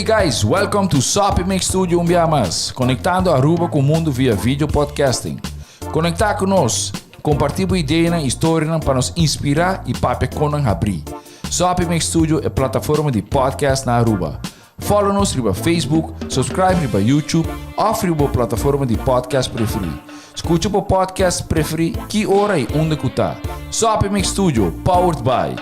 Hey guys, welcome to Soppy Mix Studio un bia mas, conectando Aruba cu mundo via video podcasting. Conecta cu nos, comparti bo ideanan y historianan pa nos inspira y papia con nan habri. Soppy Mix Studio e plataforma di podcast na Aruba. Follow nos riba Facebook, subscribe riba YouTube of riba bo plataforma di podcast preferi. Scucha bo podcast preferi ki ora y unda cu ta. Soppy Mix Studio, powered by.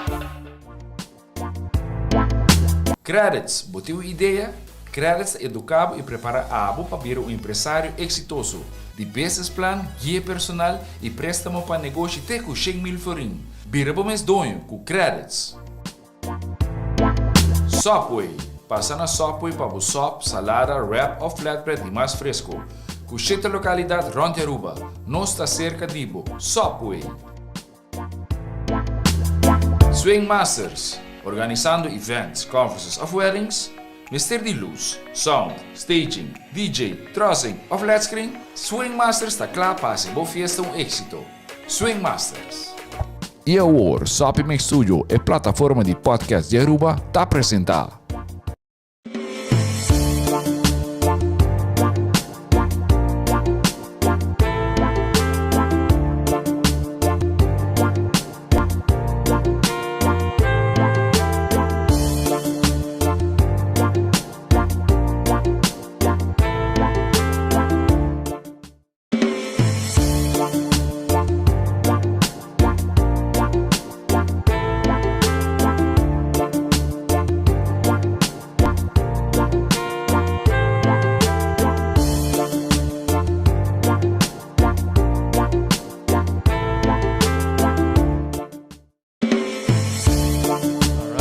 Credits, Bo tin un idea? Credits ta educa bo y prepara abo pa bira un empresario exitoso. Di business plan, guia personal y prestamo pa negoshi te cu 100,000 florin. Bira bo mes doño cu Credits. Subway, Pasa na Subway pa bo sop, salada, wrap of flatbread di mas fresco. Cu shete localidad rond di Aruba. Nos ta cerca di bo. Subway! Swing Masters, Organisando events, conferences of weddings? Mester di luz, sound, staging, DJ, trussing of led screen? Swing Masters ta cla pa haci bo fiesta un exito. Swing Masters. Y awor, Sapi Mix Studio, e plataforma di podcast di Aruba, ta presenta.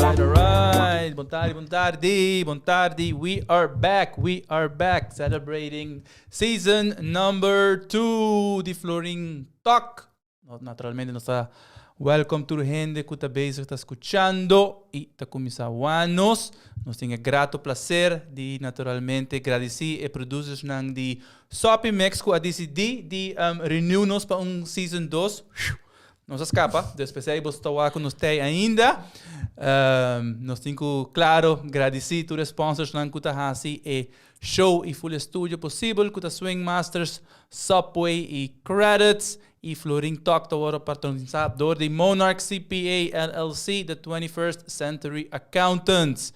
Alright, alright. Bon tardi, bon tardi, bon tardi. We are back, we are back celebrating season number 2 di Florin Talk. Naturalmente nos ta welcome tur hende ku ta bezig ta skuchando i ta kuminsá wak nos. Nos tin e grato placer di naturalmente gradisí e producersnan di Soppy Mix ku a disidí di renew nos pa un season 2. Nos a scapa, dus p'esei boso ta wak cu nos t'ei ainda. Nos tin cu, claro, gradici tur e sponsorsnan cu ta haci e show y full e studio posibel, cu ta Swing Masters, Subway y Credits. Y Florin Talk ta worde patrocinsa door di Monarch CPA LLC, the 21st Century Accountants.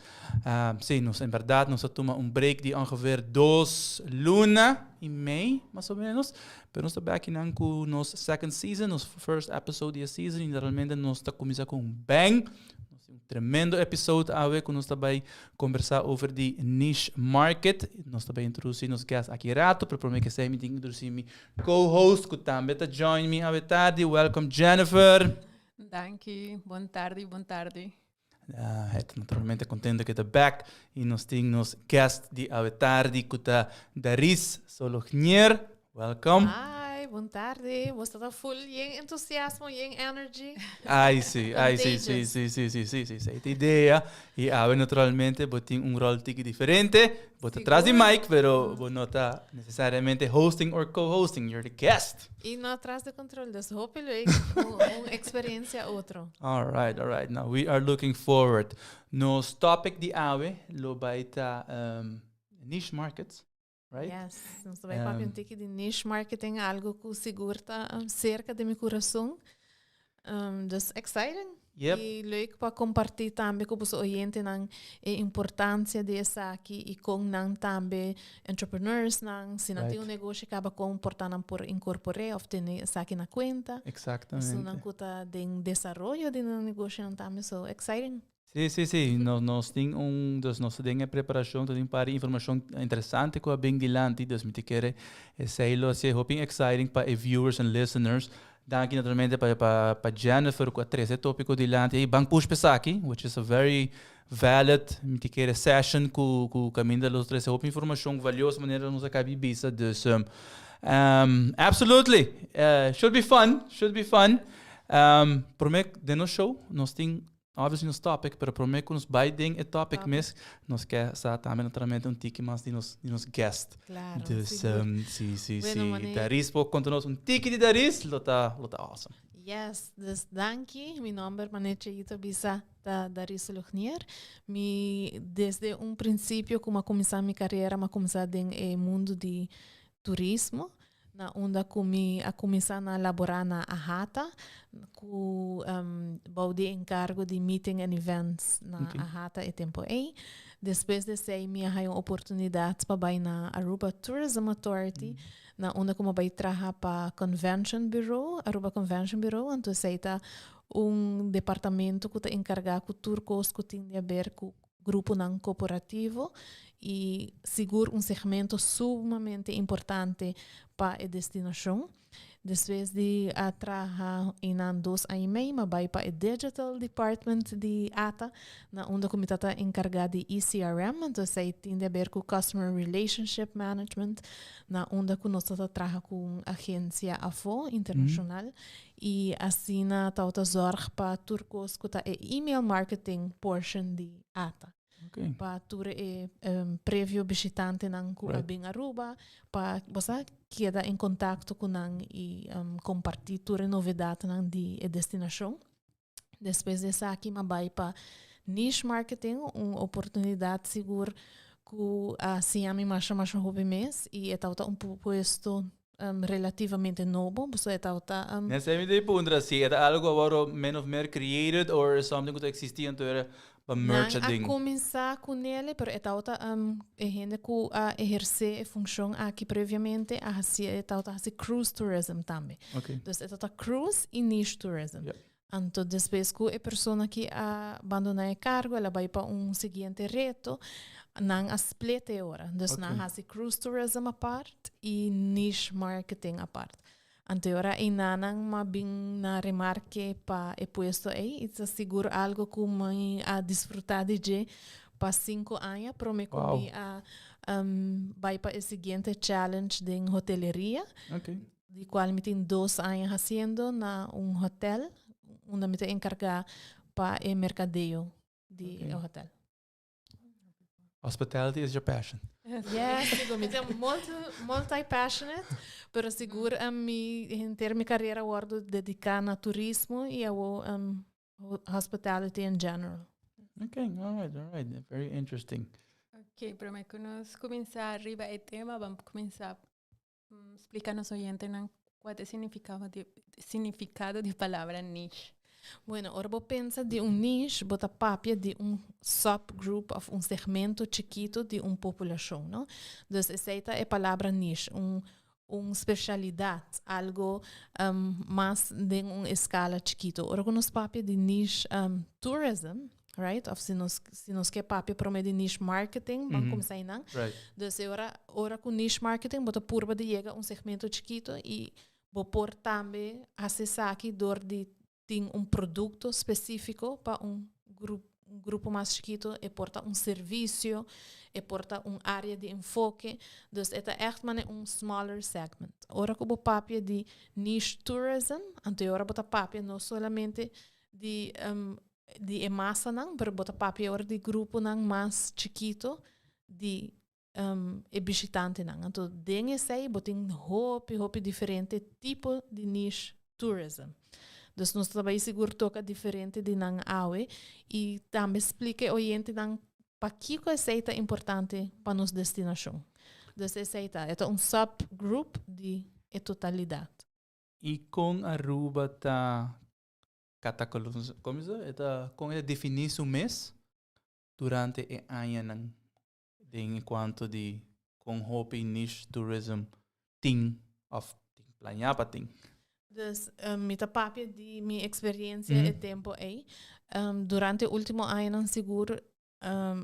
Si, nos en berdad nos a tuma un break di ongeveer dos luna y mei, mas o menos. Pero nos ta bek akinan ku nos second season, nos first episode di e season y naturalmente nos ta kuminsá ku un bang. Nos tin un tremendo episode awe ku nos ta bai kombersá over di niche market. Nos ta bai introdusí nos guest aki rato, pero promé ke esei mi tin ku introdusí mi co-host ku tambe ta join mi awe tardi. Welcome Jennifer. Danki, bon tardi, bon tardi. Uh, het naturalmente contento que ta back y nos tin nos guest di awe tardi ku ta Daris Solognier. Welcome. Hi, bon tardi. Bo ta full yen entusiasmo, yen energy. Ai sí, ai sí, sí, sí, sí, sí, sí, sí, sí. idea. Y awe naturalmente bo tin un rol tiki diferente. Bo ta tras di mic, pero bo no ta necesariamente hosting or co-hosting. You're the guest. Y no tras di control, dus hopi leuk, un experiencia otro. All right, all right. Now we are looking forward. Nos topic di awe lo bai ta um, niche markets, right? Yes, nos ta bai papia un tiki di niche marketing, algo cu sigur ta um, cerca di mi corazon. Um, dus exciting. Yep. I leuk pa comparti tambe cu boso oyentenan e importancia di esaki y con nan tambe entrepreneurs nan, si nan tin un negoshi caba con por ta nan por incorpore of tene esaki na cuenta. Exactamente. Esunnan cu ta den desaroyo di nan negoshinan tambe, so exciting. Sí, sí, sí. Nos, nos tin un, dus nos ta den e preparacion, ta tin un par di informacion interesante cu a bin dilanti, dus mi ta kere esey lo haci hopi exciting pa e viewers en listeners. Danki naturalmente pa, pa, pa Jennifer cu a trece e topico dilanti. Ey ban push p'esaki, which is a very valid, mi ta kere session cu, cu caminda lo trece hopi informacion valioso manera nos a cabi bisa. Dus, um, um, absolutely, uh, should be fun, should be fun. Um, prome den nos show nos tin Obviously nos topic, pero prome ku nos bai den e topic mes, nos ke sa tambe naturalmente un tiki mas di nos, di nos guest. Claro, Dus, sigur. um, si, si, Bueno, si mane- Daris por konta nos un tiki di Daris, lo ta, lo ta awesome. Yes, dus danki. Mi nomber, manera Cheito a bisa, ta Darissa Lugnier. Mi desde un principio cu mi a cuminsa mi carera, mi a cuminsa den e mundo di turismo, na unda cu mi a cuminsa na labora na AHATA, cu bou di encargo di meeting and events na AHATA e tempo ey. Despues di esey mi a haya un oportunidad pa bay na Aruba Tourism Authority, na unda ku mi a bai traha pa Convention Bureau, Aruba Convention Bureau, anto esei ta un departamento ku ta enkargá ku tur kos ku tin di aber ku gruponan korporativo i sigur un segmento sumamente importante pa e destinashon. Despues di a traha einan dos aña i mei, mi a bai pa e Digital Department di ata, na unda ku mi ta ta enkargá di ECRM, anto esei tin di aber ku Customer Relationship Management, na unda ku nos ta ta traha ku un agensia afó, internashonal, i asina tabata zòrg pa tur kos ku ta e email marketing portion di ata. Pa tur e previo bishitantenan ku a bin Aruba, pa bo sa keda en kontakto ku nan i kompartí tur e novedatnan di e destinashon. Despues di esaki m'a bai pa niche marketing, un oportunidat sigur ku a siña mi masha masha hopi mes i e tabata un puesto relativamente nobo, pasobra e tabata. Nesei mi ta puntra si e ta algo awor min of meer created or something ku ta existi anto era pa merge Nan a kuminsá ku nele, pero e tabata e hende ku a ehersé e funshon aki previamente a hasi e tabata hasi cruise tourism tambe. Dus e tabata cruise i niche tourism. Anto despues ku e persona aki a bandoná e kargo, el a bai pa un siguiente reto, nan a split e ora. Dus nan a hasi cruise tourism apart i niche marketing apart. Anto e ora einanan m'a bin na remarke pa e puesto ei i ta sigur algo ku mi a disfrutá di dje pa sinku aña promé ku mi a bai pa e siguiente challenge den hoteleria, di kual mi tin dos aña hasiendo na un hotel unda mi ta enkargá pa e merkadeo di e hotel. Hospitality is your passion. Yes, sigur. Mi ta multi, multi-passionate, pero sigur um, mi henter mi carrera wordo dedica na turismo y awo um, hospitality in general. Okay, all right, all right. Very interesting. Ok, prome ku nos kuminsá riba e tema, ban kuminsá Splika nos oyentenan kua ta e signifikado di signifikado di palabra niche. Bueno, ora bo pensa di un niche, bo ta papia di un subgroup of un segmento chikito di un populashon, no? Dus esei ta e palabra niche, un un specialidad, algo mas den un escala chikito. Ora ku nos papia di niche tourism, right? Of si nos, si nos ke papia prome di niche marketing, ban kumsa einan. Dus e ora, ora ku niche marketing bo ta purba di yega un segmento chikito i bo por tambe hasi esaki dor di tin un produkto spesifiko pa un grup, un grupo mas chikito, e por ta un servisio, e por ta un área di enfoke. Dus e ta ègt manera un smaller segment. Ora ku bo papia di niche tourism, anto e ora bo ta papia no solamente di di e masanan, pero bo ta papia ora di gruponan mas chikito di e bishitantenan. Anto den esei bo tin hopi hopi diferente tipo di niche tourism. Dus nos ta bai sigur toka diferente di nan awe i tambe splika e oyentenan pakiko esei ta importante pa nos destinashon. Dus esei ta, e ta un subgroup di e totalidat. I kon Aruba ta Katakolons, kom is e ta kon e ta definí su mes durante e añanan den enkuanto di kon hopi niche tourism tin òf tin planeá pa tin? Dus mi ta papia di mi eksperensia e tempu ei. Durante e último añanan sigur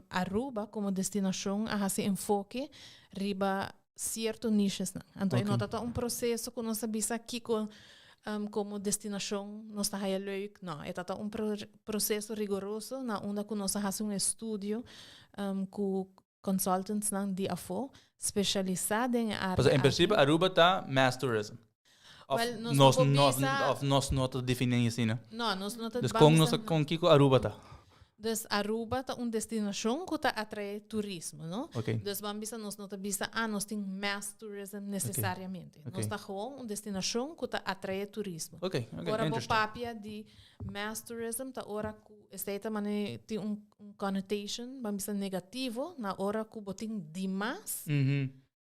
Aruba komo destinashon a hasi enfoke riba sierto nichesnan. Anto e no ta ta un proseso ku nos a bisa kiko komo destinashon nos ta haya leuk. No, e ta ta un proseso rigoroso na unda ku nos a hasi un estudio ku consultantsnan di afó spesialisá den e área Pasobra en prinsipio Aruba ta mass tourism. Of Wel, nos no por bisa of nos no ta definí asina. No, nos no ta Dus kon nos kon kiko Aruba ta? Dus Aruba ta un destinacion cu ta atrae turismo, no? Dus ban bisa nos no ta bisa, ah, nos tin mass tourism necesariamente. Nos ta gewoon un destinacion cu ta atrae turismo. Ora bo papia di mass tourism ta ora cu esey ta mane tin un connotation, ban bisa negativo, na ora cu bo tin dimas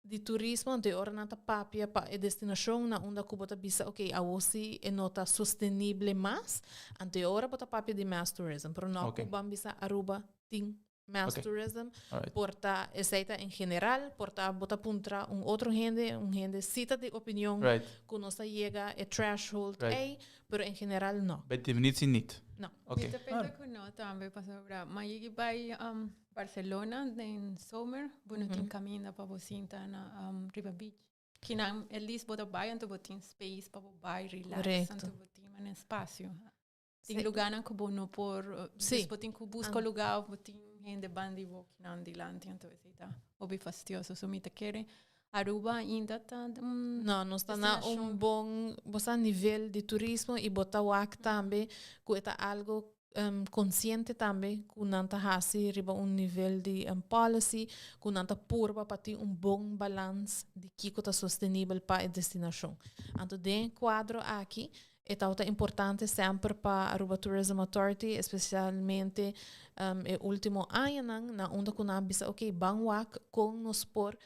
di turismo, anto e ora nan ta papia pa e destinacion na unda cu bo ta bisa, ok, awo si e no ta sostenible mas, anto e ora bo ta papia di mass tourism, pero no cu ban bisa Aruba tin mass tourism, por ta esey ta en general, por ta bo ta puntra un otro hende, un hende si ta di opinion cu nos ta yega e threshold ey, pero en general no. Bij definitie niet. No. Mi ta pensa cu no tambe, pasobra mi a yega bay Barcelona den zomer, bo no tin caminda pa bo sinta na riba beach. Kinan at least bo ta bay anto bo tin space pa bo bay relax, anto bo tin un espacio. Tin lugarnan cu bo no por, dus bo tin cu busca lugar of bo tin hende banda di bo kinan dilanti, anto esey ta hopi fastioso. So mi ta kere Aruba ainda ta un No, nos ta na un bon, bo sa, nivel di turismo y bo ta wak tambe cu e ta algo consciente tambe cu nan ta haci riba un nivel di policy cu nan ta purba pa tin un bon balans di kico ta sostenibel pa e destinacion. Anto den e cuadro aki e tabata importante semper pa Aruba Tourism Authority, especialmente e ultimo añanan na unda cu nan a bisa ok ban wak con nos por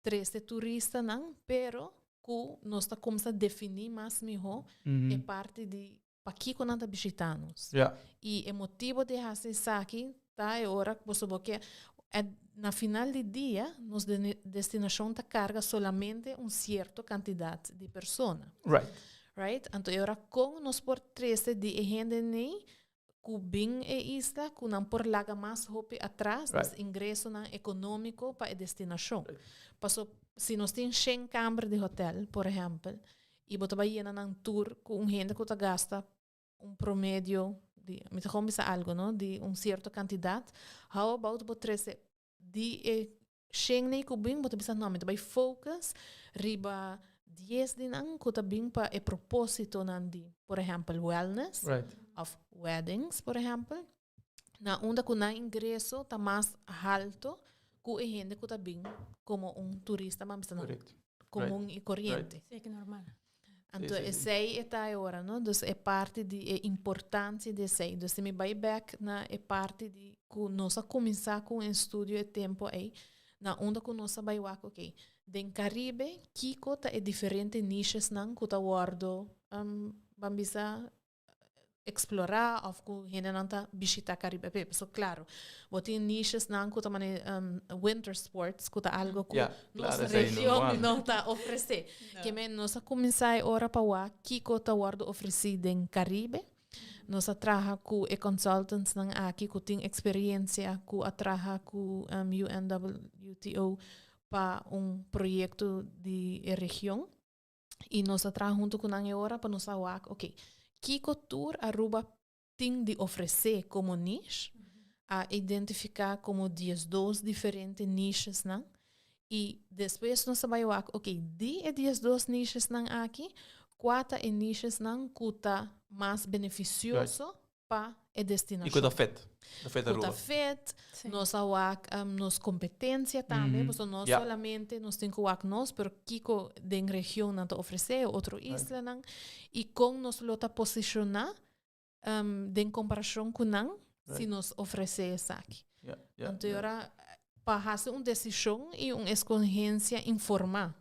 trece turistanan pero cu nos ta cuminsa defini mas miho e parti di Pakiko nan ta bishitá nos? I e motibo di hasi esaki ta e ora ku boso bo ke na final di dia nos destinashon ta karga solamente un sierto kantidat di persona. Right? Anto e ora kon nos por trese di e hende nei ku bin e isla ku nan por laga mas hopi atras, dus ingresonan ekonómiko pa e destinashon. Paso si nos tin shen kamber di hotel, por ehèmpel, I bo ta bai yena nan tur ku un hende ku ta gasta un promedio di, mi ta gewoon bisa algo no, di un sierto kantidat. How about bo trese di e shen nei ku bin, bo ta bisa no, mi ta bai focus riba dies di nan ku ta bin pa e propositonan di, por ehèmpel, wellness of weddings, por ehèmpel. Na unda ku nan ingreso ta mas halto ku e hende ku ta bin komo un turista, ma bisa nan komun i koriente. Sí, ke normal. Anto esei e ta e ora, no? Dus e parti di e importancia di esei. Dus si mi bai bek na e parti di ku nos a kuminsá ku un estudio e tempo ei, na unda ku nos a bai wak, oké, den Karibe kiko ta e diferente nichesnan ku ta wòrdu, ban bisa, explora of cu hendenan ta bishita Caribe pe. Paso claro, bo tin nichesnan cu ta mane winter sports cu ta algo cu Ja, nos claro, esei region normal. no ta ofrece. No. Ke men nos a cuminsa e ora pa wak kico ta wordo ofreci den Caribe. Nos a traha cu e consultantsnan aki cu tin experiencia cu a traha cu UNWTO pa un proyecto di e region. Y nos a traha hunto cu nan e ora pa nos a wak, ok, kico tur Aruba tin di ofrece como niche? A identifica como diesdos diferente nichesnan. Y despues nos a bay wak, ok, di e diesdos nichesnan aki, cua ta e nichesnan cu ta mas beneficioso pa e destinashon. I ku ta fet. Ta fet Ku ta Aruba. fet, Sí. nos a wak nos kompetensia tambe, pasobra no solamente nos tin ku wak nos, pero kiko den regionnan ta ofresé, otro islanan, i kon nos lo ta posishoná den komparashon ku nan si nos ofresé esaki. Anto e ora pa hasi un desishon i un eskohensia informá.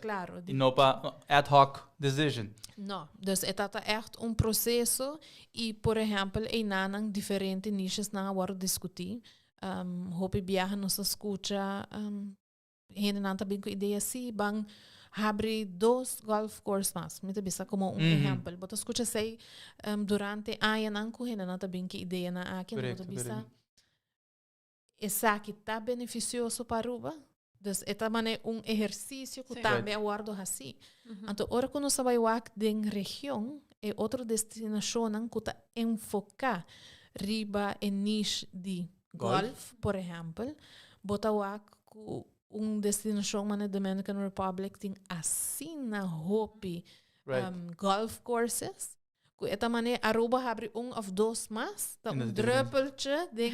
Claro. Y no pa ad hoc decision. No. Dus e ta ta echt un proceso y por ehempel einanan diferente nichesnan a wordo discuti. Hopi biaha nos ta scucha hendenan ta bin cu idea si ban habri dos golf course mas. Mi ta bisa como un ehempel. Bo ta scucha esey durante añanan cu hendenan ta bin cu ideanan aki. Bo ta bisa Esaki ta beneficioso pa Aruba? Dus e ta mane un ehercicio cu tambe a wordo haci. Anto ora cu nos a bay wak den region, e otro destinacionnan cu ta enfoca riba e niche di golf, por ehempel, bo ta wak cu un destinacion mane Dominican Republic tin asina hopi golf courses. Ku e ta manera Aruba habri un of dos mas, ta un druppeltje den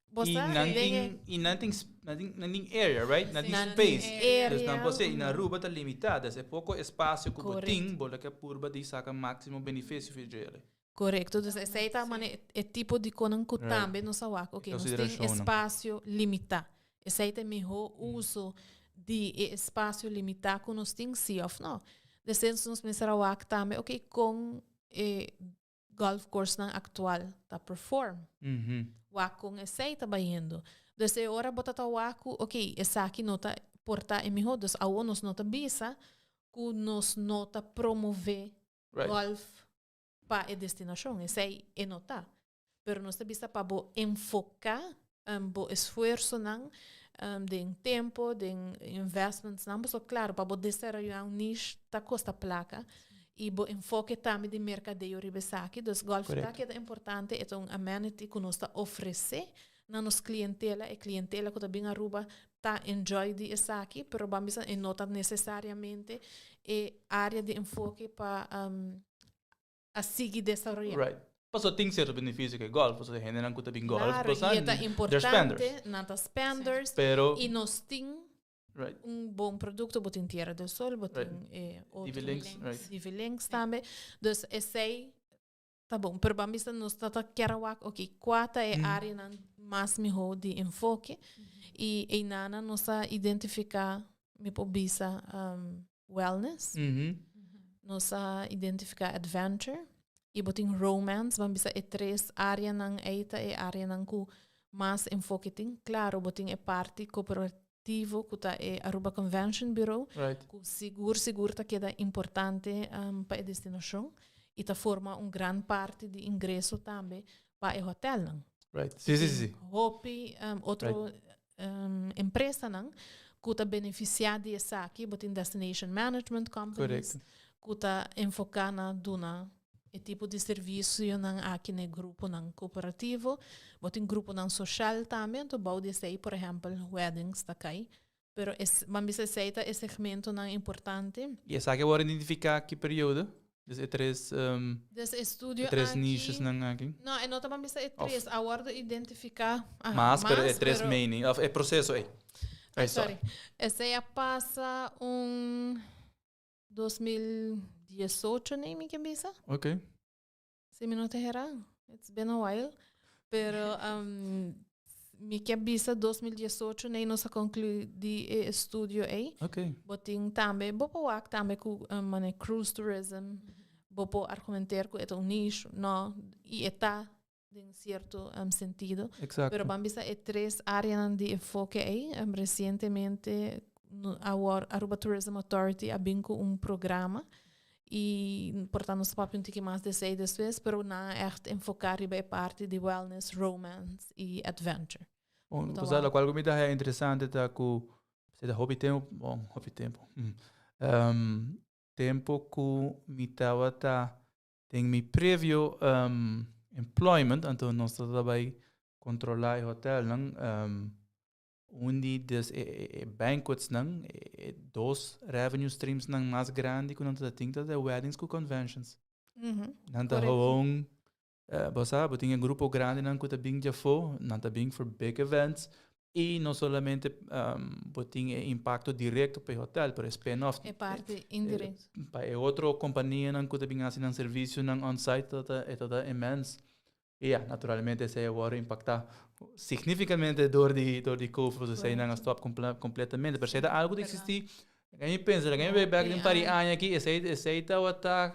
bo I sa nan den tin e i nan tin nan tin nan tin area, right? Nan tin Nan tin space. area. Dus nan por sey, in Aruba ta limita, dus e poko espacio ku bo Correcto. tin, bo lo ke purba di saka maximo beneficio for djele. Correcto, dus esei ta manera e tipo di konan ku tambe nos a wak, ok, nos tin Consideracionnan. espacio limita. Esei ta e miho uso di e espacio limita ku nos tin, si of no? Despues nos mester a wak tambe, ok, kon e golf course nan actual ta perform. Wak kon esei ta bayendo. Dus e ora bo ta ta wak ku, ok, esaki no ta por ta e miho, dus awo nos no ta bisa ku nos no ta promove golf pa e destinashon. Esei e no ta. Pero nos ta bisa pa bo enfoká bo esfuersonan den tempo, den investmentsnan, pasobra klaro pa bo desaroyá un niche ta kosta plaka i bo enfoke tambe di merkadeo riba esaki. Dus gòlf ta keda importante, e ta un amenity ku nos ta ofresé na nos klientela, e klientela ku ta bin Aruba ta enjoy di esaki, pero ban bisa e no ta nesesariamente e área di enfoke pa a sigui desaroyá. Right. Pasobra tin sierto benefisio ku e gòlf, pasobra e hendenan ku ta bin gòlf, Claro, pasobra i e ta they're importante, spenders. nan ta spenders, Pero i nos tin Right. un bon produkto, bo tin Tierra del Sol, bo tin e otro Divi Links, right. Divi Links tambe. Dus esei ta bon. Pero ban bisa nos ta ta kier a wak, ok, kua ta e areanan mas mihó di enfoke? I einanan nos a identifiká, mi por bisa, wellness, nos a identifiká adventure i bo tin romance, ban bisa e tres areanan ei ta e areanan ku mas enfoke tin. Klaro, bo tin e parti koperativo ku ta e Aruba Convention Bureau, ku sigur sigur ta keda importante pa e destinashon i ta forma un gran parti di ingreso tambe pa e hotelnan. Right. Sí, sí, sí. Hopi otro empresanan ku ta benefisiá di esaki, bo tin destination management companies ku ta enfoká na duna e tipo di servisionan aki na e gruponan koperativo. Bo tin gruponan soshal tambe, anto bou di esei por ehèmpel weddings ta kai. Pero es, ban bisa esei ta e segmentonan importante. I esaki a wòrdu identifiká ki periodo? Dus e tres, Dus e studio e tres aki, nichesnan aki? No, e no ta ban bisa e tres, a wòrdu identifiká, aha, Mas, pero e mas, tres pero main, òf e proseso ei. Ai, sorry. sorry. Esei a pasa un 2018, nei mi ke bisa. Ok. Si mi no ta hera, it's been a while. Pero mi ke bisa 2018 nei nos a concludi e estudio ei. Bo tin tambe, bo por wak tambe ku mane cruise tourism, bo por argumenteer ku e ta un niche, no, i e ta den cierto sentido. Pero ban bisa e tres areanan di enfoke ei, recientemente awor Aruba Tourism Authority a bin ku un programa Y por ta nos ta papia un tiki mas di esey despues, pero nan a echt enfoca riba e parti di wellness, romance y adventure. Bon, Cu ta pues wou. locual cu mi ta haya interesante ta cu se ta hopi tempo, bon, hopi tempo, tempo cu mi tabata den mi previo employment, anto nos tabata bay controla e hotelnan, Un di des e e banquetsnan, e dos revenue streamsnan mas grandi ku nan ta tin ta de weddings ku conventions. Nan ta gewoon, bo sa, bo tin e grupo grandinan ku ta bin djafó, nan ta bin for big events i no solamente bo tin e impakto direkto pa e hotel, pero e spin-off. E parti indirekto. Pa e otro kompanianan ku ta bin hasi nan servisionan on-site ta e ta immens. I ya, naturalmente esei a wòrdu impaktá signifikamente dor di dor di Covid, pasobra eseinan a stòp kompletamente. Pero esei ta algu ku ta eksistí, laga mi pensa, laga mi bai bèk den un par di aña aki, esei esei tabata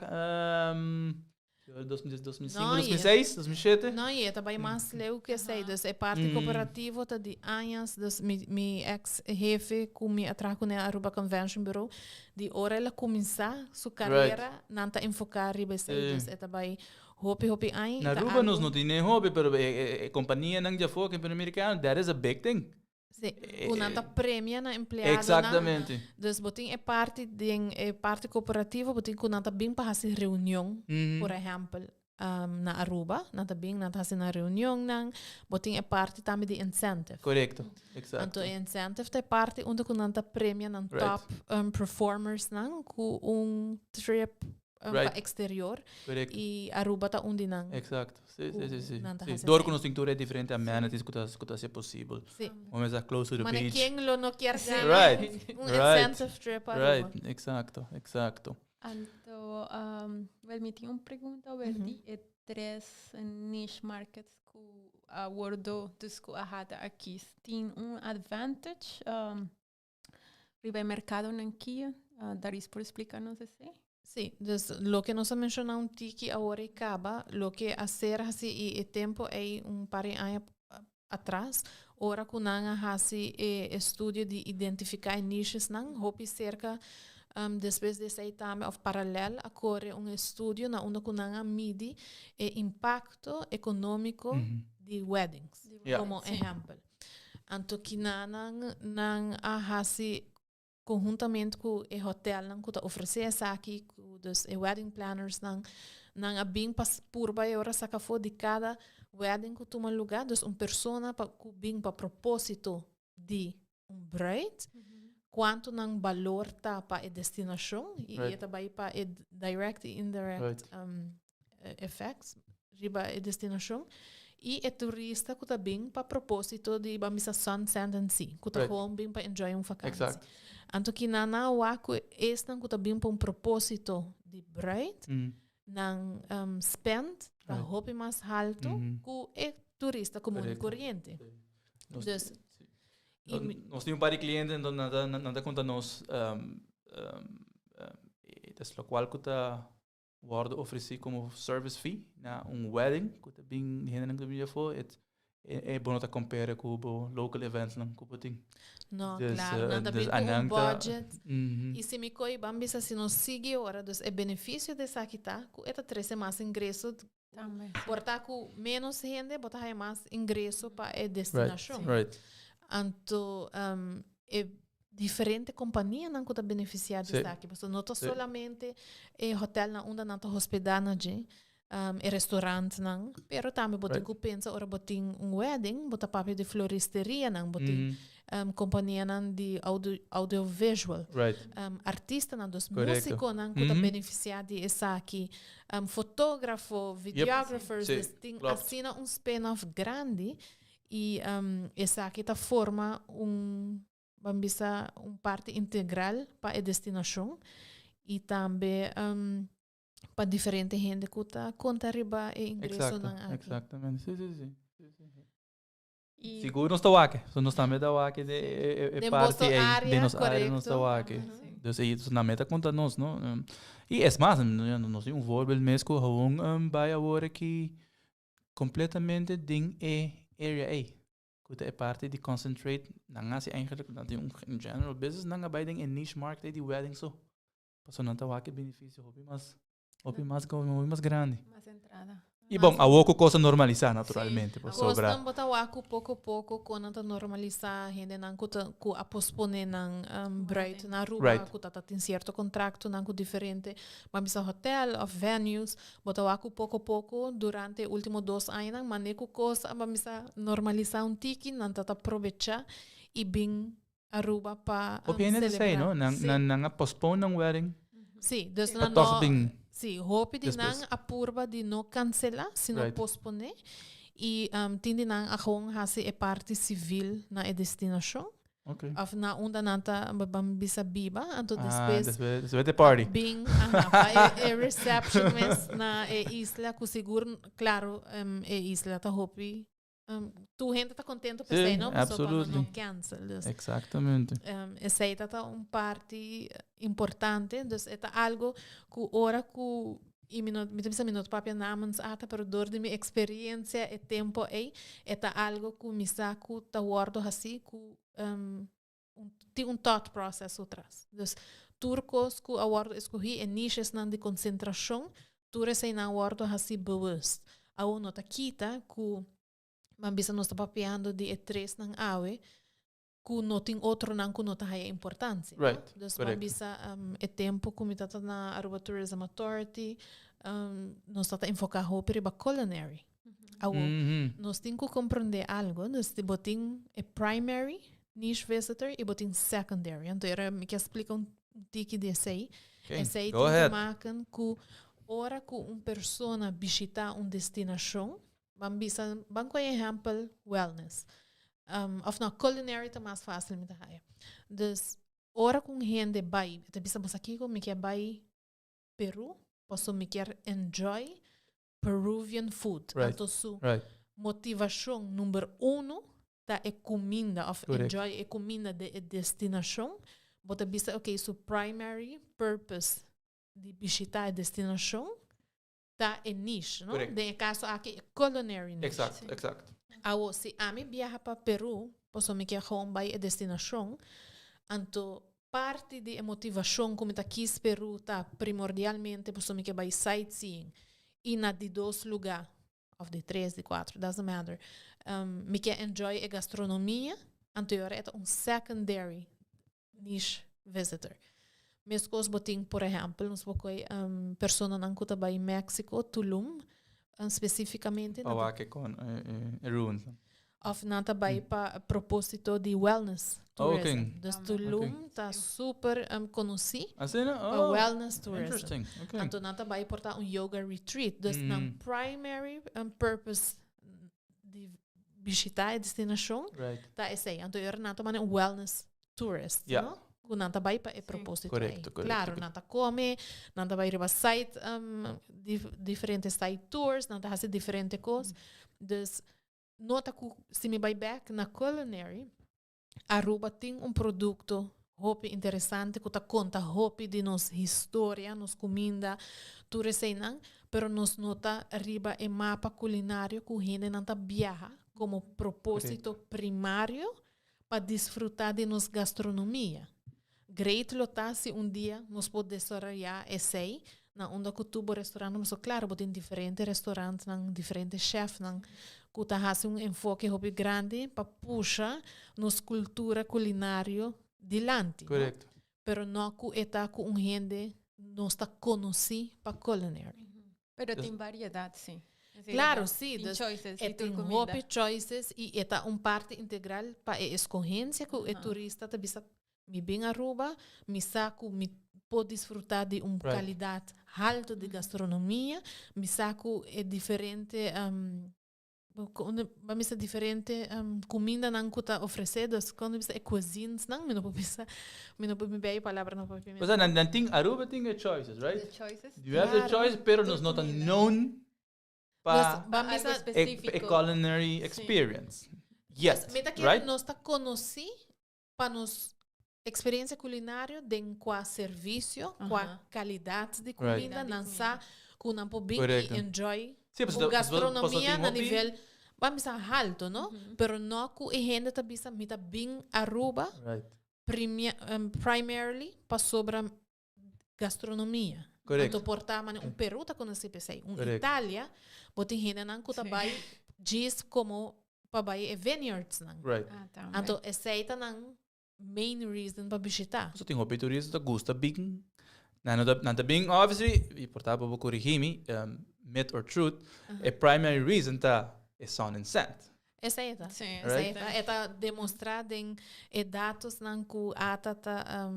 dos mil 2005, 2006, 2007? No, i e ta bai mas leu ku esei. Dus e parti koperativo ta di añas. Dus mi mi eks hefe ku mi a traha kuné Aruba Convention Bureau, di ora el a kuminsá su karera, nan ta enfoká riba esei. Dus e ta bai Hopi hopi aña y Na ta Aruba nos algo. no tin e hopi, pero e companianan di afó, campeonato americano, that is a big thing. Sí, cu nan ta premia nan empleadonan. Exactamente. Dus bo tin e parti den e parti corporativo, bo tin cu nan ta bin pa haci reunion, por ehempel, na Aruba, nan ta bin, nan ta haci nan reunionnan. Bo tin e parti tambe di incentive. Correcto, exacto. Anto e incentive ta e parti unda cu nan ta premia nan top performersnan cu un trip. Pa exterior. Correcto. Y Aruba ta un di nan. Exacto. Si, si, si, si. Nan ta Si. haci Door esey. cu nos tin tur e diferente amenities cu ta haci posibel. Si. Momento ta close to the Mane beach. ken lo no kier gana un incentive trip pa Aruba? Right, exacto, exacto. Anto, wel mi tin un pregunta over di e tres niche markets cu a wordo, dus cu a hada aki. Tin un advantage riba e mercadonan ki? Daris por explica nos esey? Sí, dus loke nos a menciona un tiki awor y caba, loke a ser haci y e tempo ey un par di aña atras, ora cu nan a haci e estudio di identifica e nichesnan, hopi cerca despues di esey tambe of paralel a core un estudio na unda cu nan a midi e impacto economico di weddings, como ehempel. Anto kinanan nan a haci conhuntamente cu e hotelnan cu ta ofrece esaki, cu dus e wedding plannersnan, nan a bin pa purba e ora saca afo di cada wedding cu tuma luga, dus un persona pa cu bin pa proposito di un bruid, cuanto nan balor ta pa e destinacion y e ta bay pa e direct y indirect effects riba e destinacion y e turista cu ta bin pa proposito di ban bisa sun, sand and sea, cu ta gewoon bin pa enjoy un vakantie. Anto kinan nan a wak cu esnan cu ta bin pa un proposito di bruid, nan spend ta hopi mas halto cu e turista comun y coriente. Dus, y mi Nos tin un par di cliente, enton nan ta, nan ta conta nos, e ta locual cu ta wordo ofreci como service fee na un wedding cu ta bin di hendenan cu ta bin di afo, et e bo no ta compare cu bo local eventsnan cu bo tin. No, Dus, claro, nan ta dus bin cu un anan ta budget. Y si mi coy ban bisa si nos sigui ora, dus e beneficio di esaki ta cu e ta trece mas ingreso. Tambe. Por ta cu menos hende, bo ta haya mas ingreso pa e destinacion. Anto, e diferente companianan cu ta beneficia di esaki. Pasobra no ta solamente e hotelnan unda nan ta hospeda na dje, e restaurantnan, pero tambe bo tin cu pensa ora bo tin un wedding, bo ta papia di floristerianan, bo tin companianan di audiovisual, artistanan, dus musiconan cu ta beneficia di esaki, fotografo, videographers, dus tin asina un spin-off grandi y esaki ta forma un, ban bisa, un parti integral pa e destinacion y tambe pa diferente hende cu ta conta riba e ingresonan aki. Exactamente. Sí, sí, sí. Sí, sí, sí. Y Sigur nos ta wak. So nos tambe ta wak de e, e, e Den parti boso ei, área, den nos área nos ta correcto. wak. Aha. Dus ei dus na meta konta nos, no? Y es mas, nos tin un voorbeeld mes ku gewoon bai awor aki completamente den e area ei. Ku ta e parti di concentrate, nan hasi eigenlijk, nan tin un general business, nan a bai den e niche market ei di wedding so. Pasobra nan ta wak e beneficio hopi mas, hopi mas, hopi mas grandi. Mas entrada. Y bon, awor cu cos a normalisa naturalmente, pasobra. Cosnan bo ta wak cu poco poco con nan ta normalisa hendenan cu ta cu a pospone nan bruid na Aruba, cu ta ta tin cierto contractonan cu diferente, ban bisa hotel of venues, bo ta wak cu poco poco durante e ultimo dos añanan mane cu cos a ban bisa normalisa un tiki, nan ta ta probecha y bin Aruba pa Hopi hende ta celebra. esei, no? Nan, nan, nan a postpone nan wedding. Sí, dus Pa nan toch no, bin sí, hopi di nan despues. a purba di no cancela, sino pospone. Y tin di nan a gewoon haci e parti civil na e destinacion. Of na unda nan ta ban bisa biba, anto Ah, despues despues, despues de party. bin, aha, pa e reception mes na e isla, cu sigur, claro, e isla ta hopi Tur hende ta contento pa esei, no? Pasobra pa no cancel. Dus, Exactamente. Esei ta ta un parti importante. Dus e ta algo cu ora cu, y mi no, mi ta bisa mi no ta papia namens ata, pero door di mi experiencia e tempo ei, e ta algo cu mi sa cu ta wordo haci cu tin un thought process otras. Dus tur cos cu a wordo escogi, e nichesnan di concentracion, tur eseinan a wordo haci bewust. Awo no ta kita cu, ban bisa nos ta papiando di e tresnan awe, cu no tin otronan cu no ta haya importancia. No? Dus ban bisa e tempo cu mi tata na Aruba Tourism Authority, nos tata enfoca hopi riba culinary. Awo, nos tin cu comprende algo, dus bo tin e primary niche visitor y bo tin secondary. Anto era mi kier splica un. Un tiki di esei. Okay, Esei go tin te ahead. maken ku ora ku un persona bishitá un destinashon, ban bisa, ban koe ehèmpel wellness. Of no, culinary ta mas fásil mi ta haya. Dus ora ku un hende bai, ta bisa bo sa kiko, mi kier bai Peru, pasobra mi kier enjoy Peruvian food. Anto su motivashon number uno ta e kuminda of enjoy e kuminda di e destinashon. Bo ta bisa ok su primary purpose di bishita e destinashon ta e niche, no? Den e kaso aki e culinary niche. Exacto, exacto. Awo si ami biaha pa Peru pasobra mi kier gewoon bai e destinashon, anto parti di e motivashon ku mi ta kis Peru ta primordialmente pasobra mi ke bai sightseeing i na di dos lugá òf di tres, di kuater, doesn't matter, mi ke enjoy e gastronomia, anto e ora e ta un secondary niche visitor. Meskos bo tin por ehèmpel nos por kohe personanan ku ta bai Mexico, Tulum, spesifikamente. Pa wak e kon e ruins. Of nan ta bai pa propósito di wellness tourism. Oh, okay. Dus Tulum ta super konosí Asina? pa Oh, wellness tourism. Interesting. Okay. Anto nan ta bai por ta un yoga retreat. Dus nan primary purpose di bishita e destinashon ta esei. Anto e ora nan ta manda un wellness tourist, no? Ku nan ta bai pa e propósito ei. Klaro, nan ta kome, nan ta bai riba site, diferente site tours, nan ta hasi diferente kos. Dus nota ku si mi bai bek na culinary, Aruba tin un produkto hopi interesante ku ta konta hopi di nos historia, nos kuminda, tur eseinan, pero nos no ta riba e mapa kulinario ku hendenan ta biaha komo propósito primario pa disfrutá di nos gastronomia. Great lo ta si un dia nos por desaroyá esei na unda ku tur bo restaurantnan, pasobra klaro bo tin diferente restaurantnan, diferente chefnan ku ta hasi un enfoke hopi grandi pa pusha nos kultura kulinario dilanti, no? Pero no ku e ta ku un hende nos ta konosí pa culinary. Pero tin variedad, sí. Claro, sí. Tin Dus choices e y tur tin comida. hopi choices y e ta un parte integral pa e escogencia cu e turista ta bisa, mi bin Aruba, mi sa cu mi por disfruta di un calidad halto di gastronomia, mi sa cu e diferente Bo mester diferente cumindanan cu ta ofrece, dus cuando bisa e cuisinesnan, mi no por bisa, mi no por mi bay palabra no por O sea, nan, nan tin, Aruba tin e choices, right? The choices. You have the Claro. choice, pero nos no ta known pa Nos, ban Algo bisa, e, e específico. culinary Sí. experience. Yet, mi ta kere right? nos ta conoci pa nos experiencia culinario den cua servicio, cua calidad di cuminda, nan sa cu nan por bin y enjoy Sí, un gastronomia na nivel, ban bisa halto, no? Pero no cu e hende ta bisa mi ta bin Aruba primarily pasobra gastronomia. Anto por ta mane un Peru ta conoci p'esey, un Italia, bo tin hendenan cu ta bay djis como pa bai e vineyardsnan. Ah, tambe. Anto esei ta nan main reason pa bishita. So tin hopi turista ta gusta bin. Nan no ta, nan ta bin obviously, y por ta bo corrigi mi, myth or truth, e primary reason ta e sun and sand. Esei ta. Sí, Esei Right? ta. E ta demostra den e datosnan cu ata ta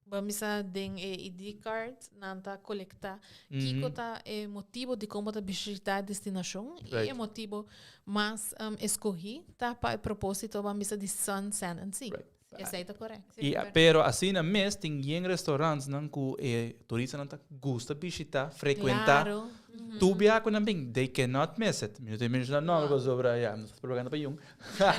Bo misa den e ID card nan ta colecta kiko ta e motibo di con bo ta bishita e destinacion y e motibo mas escogi ta pa e proposito bo a misa di sun, sand and sea. Esey ta correcto. Y pero asina mes tin yen restaurantsnan cu e turistanan ta gusta bishita, frecuenta. Tur biaha cu nan bin, they cannot miss it. Mi no ta menciona nomber pasobra ya, no ta propaganda pa yun.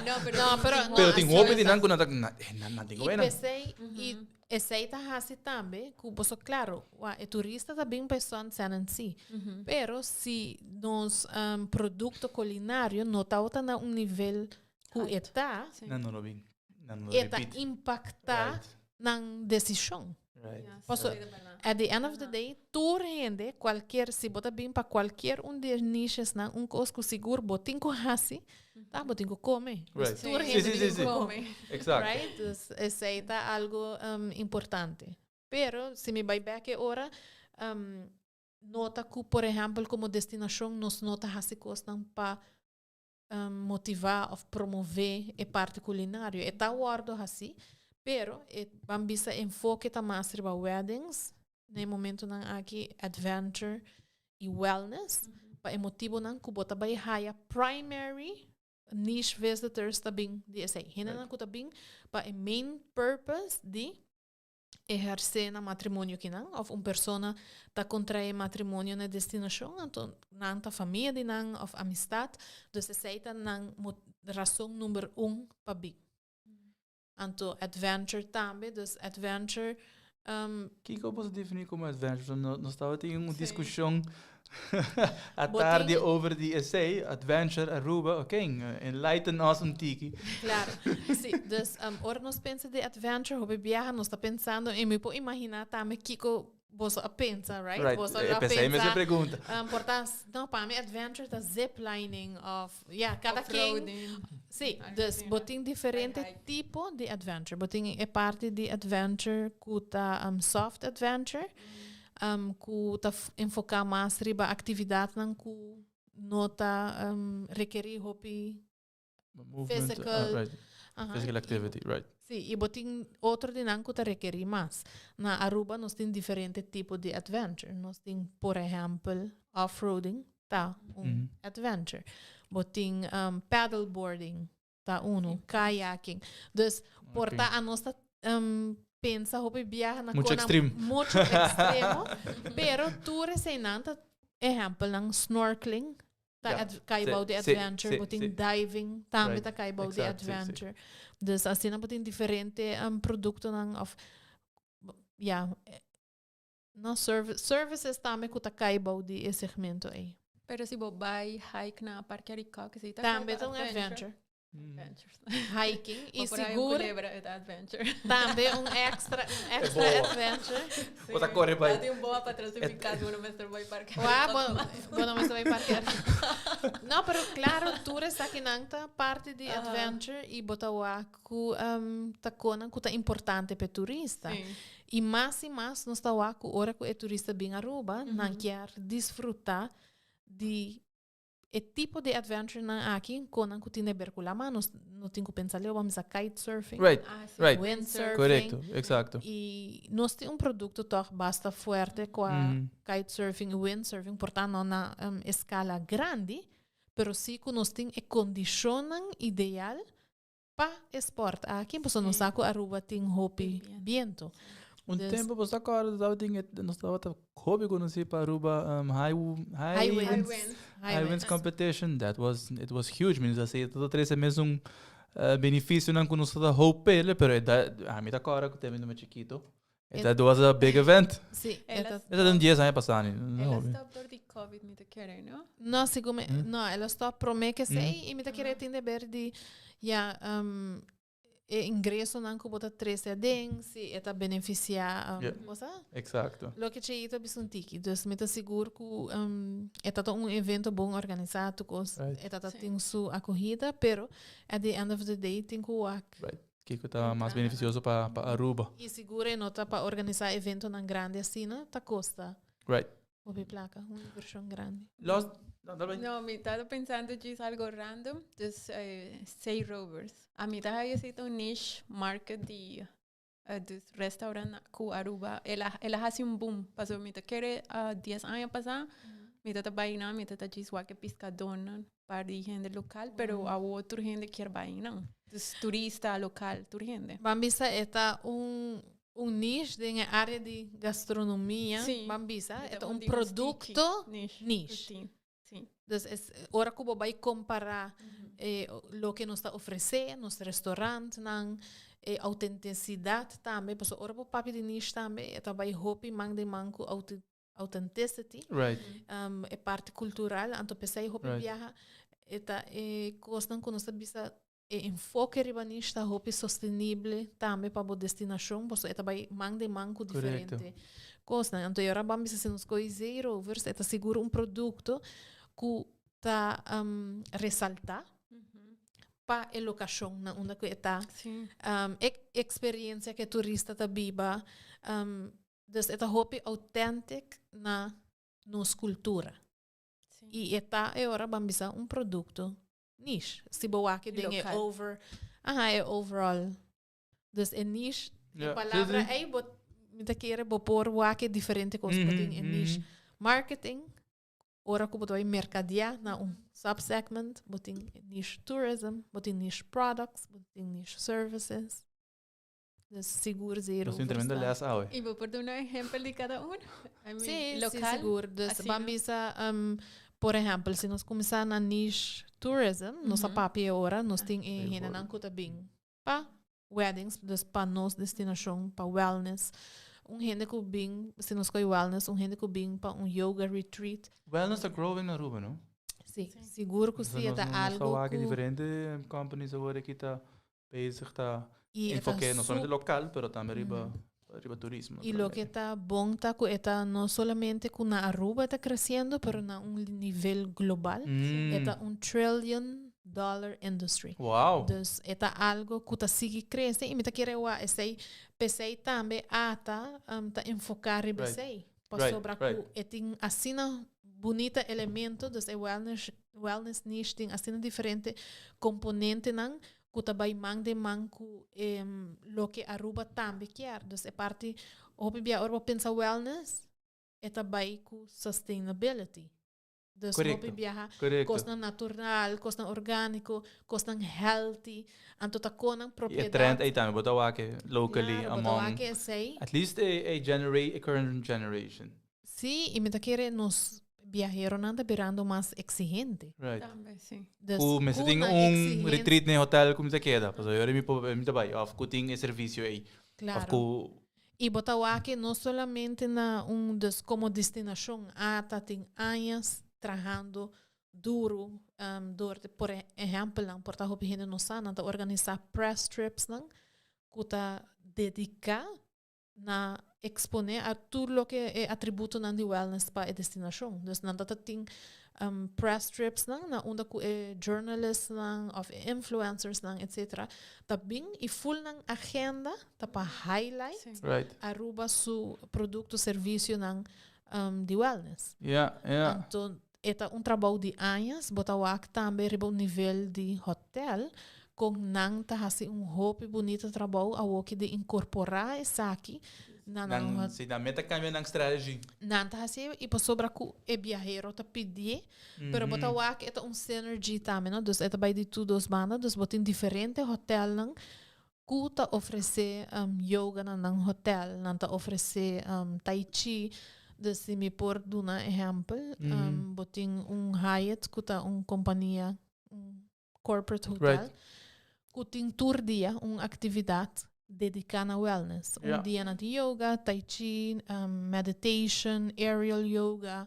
No, pero No, pero no, Pero tin así hopi es. di nan cu nan ta, na, eh, nan, nan tin cu Y bay nan. pesey, y esey ta haci tambe cu boso, claro, wa, e turista ta bin pa e sun, sand and sea. Pero si nos producto culinario no tabata na un nivel cu e ta, Sí. Nan no lo bin. Nan no lo e ta repeat. impacta nan decision. Right. Paso, at the end of the day, tur hende, cualkier, si bo ta bin pa cualkier un di e nichesnan, un cos cu sigur bo tin cu haci, ta bo tin cu come. Dus tur hende tin cu come. Right? Dus esey ta algo importante. Pero, si mi bay bek e ora, nota cu, por ehempel, como destinacion nos no ta haci cosnan pa motiva of promove e parti culinario. E ta wordo haci, Pero e ban bisa enfoke ta mas riba weddings, na e momentonan aki adventure y wellness, pa e motibonan cu bo ta bay haya primary niche visitors ta bin di esey. Hendenan cu ta bin pa e main purpose di eherce nan matrimonio kinan of un persona ta contrae matrimonio na e destinacion, anto nan ta famia di nan of amistad, dus esey ta nan rason number un pa bin. Anto adventure tambe, dus adventure. Kiko bo ta defini como adventure? No, nos tabatin un discusion atardi over di esey, adventure Aruba, ok, enlighten us un tiki. Claro, si, dus ora nos pensa di adventure, hopi biaha nos ta pensando, y mi por imagina tambe kiko boso a pensa, right? Right, Boso e a pesey pensa, mes e pregunta. Por ta, no, pa mi adventure ta ziplining of, ja, cada quien. Off-roading. Sí, Algo dus asina. bo tin diferente Hike. tipo di adventure. Bo tin e parti di adventure ku ta soft adventure, ku ta enfoká mas riba aktividatnan ku no ta rekerí hopi Movement, physical, right. Physical activity, right. Sí, y bo tin otro di nan cu ta rekeri mas. Na Aruba nos tin diferente tipo di adventure. Nos tin, por ehempel, off-roading ta un adventure. Bo tin paddleboarding ta uno, kayaking. Dus por ta anos ta pensa hopi biaha na Mucho kona extreme. mucho extremo, pero tur eseinan ta ehempelnan snorkeling ta kai bou di adventure, bo tin diving tambe ta kai bou di adventure. Dus asina bo tin diferente productonan of ja, no services tambe ku ta kai bou di e segmento ei. Pero si bo bai hike na Parke Arikok, esei ta Tambe kai ta pa un adventure. adventure. Adventures. Hiking y O por ahí un sigur culebra het adventure. Tambe un extra Boa. adventure. Bo ta corre bai. Dati un boa pa clasificar, bo no mester bai parke. Wa, bo no mester bai parke. No, pero claro, tur esakinan ta parti di adventure y bo ta wak cu ta conan cu ta importante p'e turista. Y mas y mas nos ta wak cu ora cu e turista bin Aruba, nan kier disfruta di E tipo di adventurenan aki konan ku tin de ber ku lama nos no tin ku pensa leu bam bisa kite surfing, Ah, sí. windsurfing. Korekto, eksakto. I nos tin un produkto tòg basta fuerte kua kite surfing i windsurfing por ta no na eskala grandi pero si ku nos tin e kondishonnan ideal pa e sport aki pasobra nos sa ku Aruba tin hopi biento. Un tempo bo sa acorda tabatin e nos tabata hopi conoci pa Aruba high High winds winds. high winds competition that was it was huge mi ta si ta trece mesun beneficionan cu nos ta hope pele pero e da ami ta acorda cu tempo mi chikito that was a big event. Si, El a E ta un dies aña pasa ni El a stop door di covid mi ta kere no? No, segun mi, no, el a stop prome ke esei i mi ta kere tin deber di ya e ingresonan ku bo ta trese aden, si e ta benefisiá bo sa? Exacto. Loke Cheito a bisa un tiki. Dus mi ta sigur ku e ta ta un evento bon organisá, tur kos, e ta ta tin su akohida, pero at the end of the day tin ku wak. Right. Kiko ta mas beneficioso pa Aruba. I sigur e no ta pa organisá eventonan grandi asina, ta kosta. Hopi placa, un inversion grandi. Los, no, dale. No, mi tata pensando djis algo random, dus Sea Rovers. A mi ta haya si ta un niche market di dus restaurant cu Aruba. El a, el a haci un boom, pasobra mi ta kere 10 aña pasa, mi tata bay nan, mi tata djis wak e piscadornan, par di hende local, pero awo tur hende kier bay nan. Dus turista, local, tur hende. Ban bisa e ta un un niche den e área di gastronomia, ban bisa, e ta un produkto niche. Dus es ora ku bo bai kompará e loke nos ta ofresé, nos restaurantnan, e autentisidat tambe, pasobra ora bo papia di niche tambe e ta bai hopi man den man ku authenticity, e parti kultural, anto p'esei hopi biaha e ta e kosnan ku nos ta bisa E enfoke riba niche ta hopi sostenible tambe pa bo destinashon, pasobra e ta bai man den man ku diferente kosnan. Anto e ora ban bisa si nos kohe zeerovers e ta sigur un produkto ku ta resaltá pa e lokashon na unda ku e ta. E eksperensia ku e turista ta biba, dus e ta hopi authentic na nos kultura. I e ta e ora ban bisa un produkto niche. Si bo wak den e over, aha, e overall. Dus e niche, e palabra ei bo mi ta kere bo por wak e diferente kos. Bo tin e niche marketing, ora ku bo ta bai merkadeá na un subsegment, bo tin e niche tourism, bo tin niche products, bo tin niche services. Dus sigur zero. Nos tin tremendo les awe. I bo por duna un ehempel di kada un? I mean, Sí, sí, local, sigur. Dus asina. ban bisa, por ehempel, si nos kuminsá na niche tourism, nos a papia e ora, nos tin e hendenan ku ta bin pa weddings, dus pa nos destinashon, pa wellness. Un hende ku bin, si nos kohe wellness, un hende ku bin pa un yoga retreat. Wellness ta growing na Aruba, no? Sí, sigur ku sí, e ta algo Nos ta wak ku. diferente companies awor aki ta bezig ta I e ta enfoke no solamente sup. local, pero tambe riba riba turismo. I loke ta bon ta ku e ta no solamente ku na Aruba e ta kresiendo, pero na un nivel global. E ta un trillion dollar industry. Wow! Dus e ta algo ku ta sigui krese i mi ta kere wak esei, p'esei tambe ata ta enfoká riba esei. Pasobra ku e tin asina bunita elemento, dus e wellness, wellness niche tin asina diferente komponentenan ku ta bai man den man ku e loke Aruba tambe kier. Dus e parti hopi bia ora bo pensa wellness e ta bai ku sustainability. Dus hopi biaha kosnan natural, kosnan orgániko, kosnan healthy, anto ta konan propiedat. I e trend ei tambe bo ta wak locally Claro, bo ta wak esei. At least e e current generation. Sí, i mi ta kere nos biaheronan ta birando mas exigente. Right. Tambe, sí. Dus Ku mester tin nan un exigente. retreat na e hotel ku mi ta keda, pasobra yora mi por mi ta bai, òf ku tin e servisio ei. Òf Claro. ku I bo ta wak no solamente na un dus komo destinashon ata tin añas trahando duru dor di por ehèmpel nan por ta hopi hende no sa nan ta organisá press trips nan ku ta dediká na eksponé a tur loke e atributonan di wellness pa e destinashon. Dus nan ta ta tin press trips nan na unda ku e journalist nan of e influencers nan etcetera ta bin i full nan agenda ta pa highlight Right. Aruba su producto servicionan di wellness. Ja, ja. Anto e ta un trabou di añas, bo ta wak tambe riba un nivel di hotel kon nan ta hasi un hopi bunita trabou awoki di inkorporá esaki na nan Nan, si nan meta kambia nan strategy. Nan ta hasi i pasobra ku e biahero ta pidié, pero bo ta wak e ta un synergy tambe no, dus e ta bai di tur dos banda, dus bo tin diferente hotelnan ku ta ofresé yoga na nan hotel, nan ta ofresé tai chi. Dus si mi por duna ehèmpel, bo tin un Hyatt ku ta un kompania, un corporate hotel, ku tin tur dia un aktividat dediká na wellness. Un dia nan tin yoga, tai chi, meditation, aerial yoga,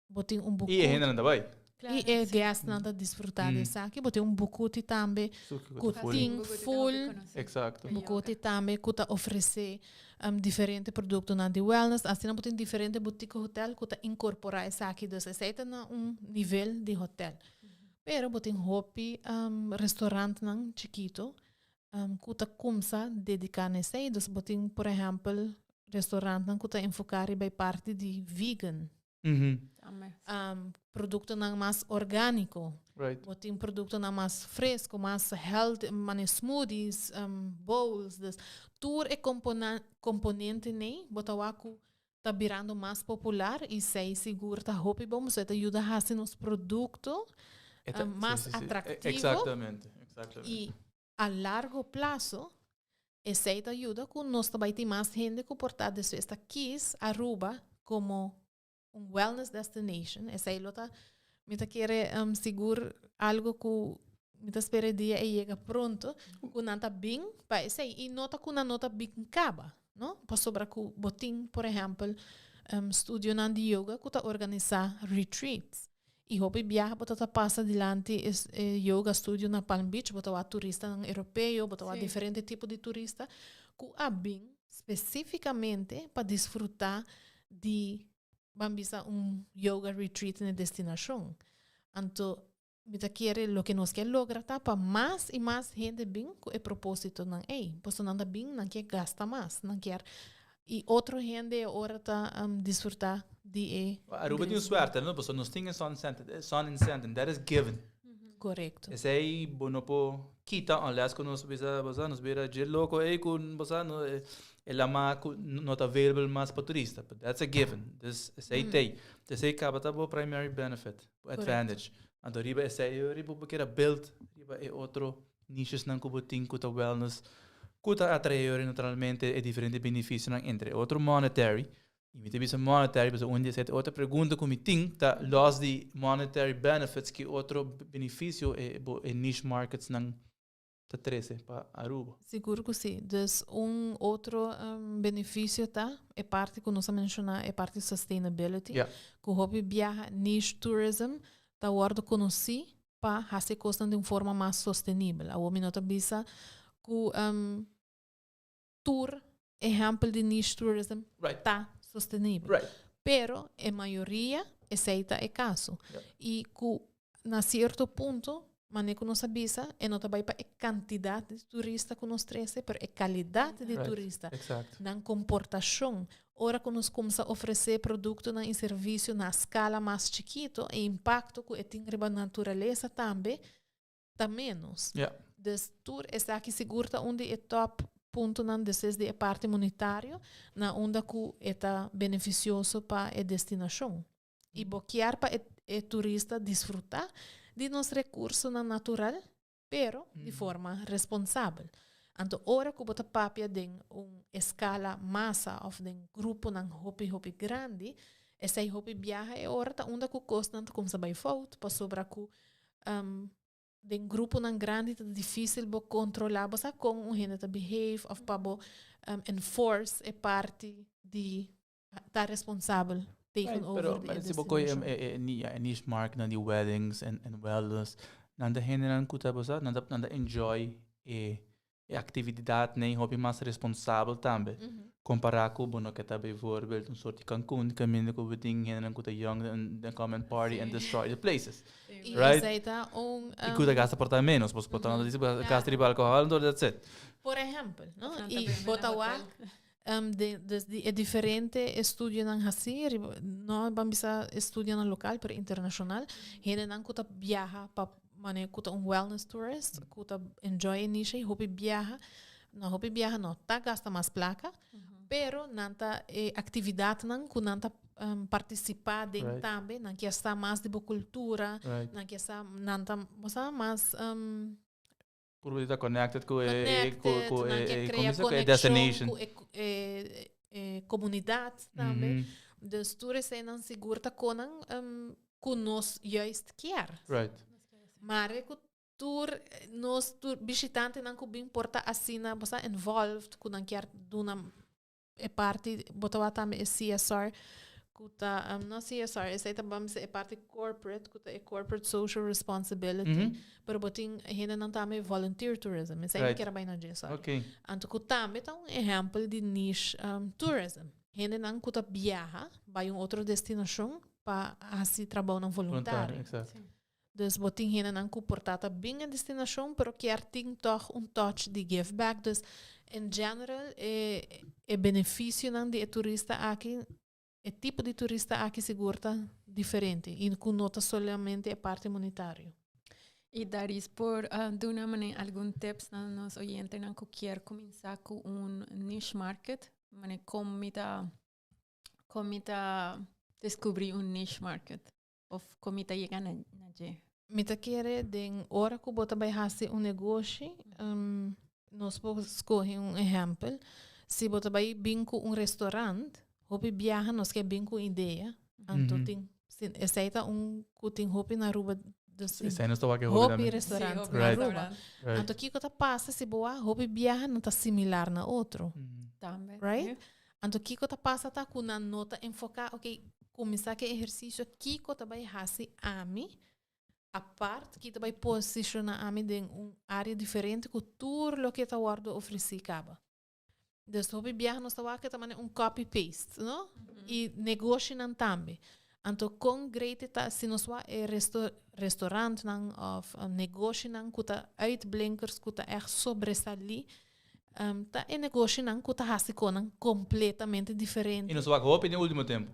bo tin un I e hendenan ta bai. I e guestnan ta disfruta di esaki. Bo tin un bukuti tambe ku tin full. Exacto. Bukuti tambe ku ta ofrece diferente productonan di wellness. Asina bo tin diferente boutique hotel ku ta incorpora esaki. Dus esei ta na un nivel di hotel. Pero bo tin hopi restaurantnan chikito ku ta kumsa dedica na esei. Dus bo tin por ehempel restaurantnan ku ta enfoca riba e parti di vegan. Productonan mas orgánico. Right. Bo tin productonan mas fresco, mas healthy, mane smoothies, bowls. Dus tur e componente nei bo ta wak cu ta birando mas popular y sei sigur ta hopi bon pasobra e ta yuda haci nos producto mas atractivo. Exactamente, exactamente. Y a largo plazo esei ta yuda cu nos ta bay tin mas hende cu por ta despues ta kies Aruba como un wellness destination. Esei lo ta, mi ta kere sigur algo cu mi ta spera e dia e yega pronto, cu nan ta bin pa esei. Y no ta cu nan no ta bin caba, no? Pasobra cu bo tin, por ehempel, studionan di yoga cu ta organisa retreats. I hopi biaha bo ta ta pasa dilanti e yoga studio na Palm Beach, bo ta wak turistanan europeo, bo ta wak diferente tipo di turista ku a bin spesífikamente pa disfrutá di, ban bisa, un yoga retreat na e destinashon. Anto mi ta kere loke nos ke logra ta pa mas i mas hende bin ku e propósitonan ei. Pasobra nan ta bin, nan ke gasta mas, nan kier I otro hende e ora ta disfruta di e. Aruba tin un suerte, no? Pasobra nos tin e sun center, sun and sand, and that is given. Korekto. Esei bo no por kita unless ku nos bisa bo sa nos bira dje loko ei ku bo sa no e lama ku no ta available mas pa turista. But that's a given. Dus esei t'ei. Esei kaba ta bo primary benefit, bo advantage. Anto riba esei riba bo keda build riba e otro nichesnan ku bo tin ku ta wellness ku ta atrae naturalmente e diferente beneficionan entre otro monetary. I mi ta bisa monetary pasobra un di esei ta otro pregunta ku mi tin ta los di monetary benefits ki otro beneficio e bo e niche marketsnan ta trese pa Aruba? Sigur ku si. Dus un otro beneficio ta e parti ku nos a menshoná e parti sustainability ku hopi biaha niche tourism ta wòrdu konosí pa hasi e kosnan di un forma mas sostenibel. Awor mi no ta bisa ku tur ehèmpel di niche tourism ta sostenibel. Pero e mayoria esei ta e kaso. I ku na sierto punto, manera ku nos a bisa, e no ta bai pa e kantidat di turista ku nos trese, pero e kalidat di turista, nan komportashon. Ora ku nos kumsa ofresé produktonan i servisio na skala mas chikito, e impakto ku e tin riba naturalesa tambe ta ménos. Dus tur esaki sigur ta un di e tòp puntonan despues di e parti monetario na unda ku e ta benefisioso pa e destinashon. I bo kier pa e turista disfrutá di nos rekursonan natural, pero di forma responsabel. Anto ora ku bo ta papia den un eskala masa òf den gruponan hopi hopi grandi, esei hopi biaha e ora ta unda ku kosnan ta kumsa bai fout pasobra ku den gruponan grandi ta difísil bo kontrolá bo sa kon un hende ta behave òf pa bo enforce e parti di ta responsabel tegenover Pero di e maar si bo koe destinashon. e e niche markt nan di weddings en en wellness, nan ta hendenan ku ta bo sa, nan ta nan ta enjoy e e aktividatnan hopi mas responsabel tambe. Kompará ku bo no ke ta bijvoorbeeld un soort di Cancún kaminda ku bo tin hendenan ku ta young en den come and party and destroy the places. I Right? esei ta un I ku ta gasta por ta menos, pasobra por ta nan ta bisa gasta riba alkohòl, enton that's it. Por ehèmpel, no? Of nan ta I bebe bo na ta hotel. wak De, dus di e diferente estudionan hasi, riba, no ban bisa estudionan lokal, pero internashonal, hendenan ku ta biaha pa mane ku ta un wellness tourist, ku ta enjoy e niche i hopi biaha, no hopi biaha no, ta gasta mas plaka, pero nan ta e aktividatnan ku nan ta partisipá den tambe, nan kier sa mas di bo kultura, nan kier sa, nan ta, bo sa, mas Purba di ta connected ku e ku Connected, ku nan e ke e crea komo se ku e conexion destination. ku e e e komunidat tambe. Dus tur eseinan sigur ta konan ku nos juist kier. Maar ku tur nos tur bishitantenan ku bin por ta asina bo sa involved ku nan kier duna e parti bo ta wak tambe e CSR ku ta no CSR esei ta bam e parti corporate ku ta e corporate social responsibility pero bo tin hendenan tambe volunteer tourism esei mi kier a bai na dje sorry anto ku tambe ta un ehempel di niche tourism hendenan ku ta biaha bai un otro destinashon pa hasi trabounan voluntario. Dus bo tin hendenan ku por ta ta bin e destinashon pero kier tin tòg un touch di give back. Dus in general e e benefisionan di e turista aki, e tipo di turista aki sigur ta diferente i ku no ta solamente e parti monetario. I Daris por duna mane algun tips na nos oyentenan ku kier kuminsá ku un niche market? Mane kon mi ta kon mi ta deskubrí un niche market? Of kon mi ta yega na na dje? Mi ta kere den ora ku bo ta bai hasi un negoshi, nos por skohe un ehèmpel. Si bo ta bai bin ku un restorant, hopi biaha nos ke bin ku un idea, anto tin esei ta un ku tin hopi na Aruba, dus tin Esei nos ta wak e hopi hopi tambe. restorant Sí, hopi na Aruba. restaurant. Anto kiko ta pasa si bo wak hopi biaha nan ta similar na otro. Tambe, Right? sí. Anto kiko ta pasa ta ku nan no ta enfoká, ok, kuminsá ku e ehersisio, kiko ta bai hasi ami apart, ki ta bai posishoná ami den un área diferente ku tur loke ta wòrdu ofresí kaba. Dus hopi biaha nos ta wak ta manera un copy paste, no? I negoshinan tambe. Anto kon great e ta si nos wak e resto restaurantnan òf negoshinan ku ta uitblinkers ku ta ègt sobresalí Ta e negoshinan ku ta hasi konan kompletamente diferente. I nos wak hopi den ultimo tempu.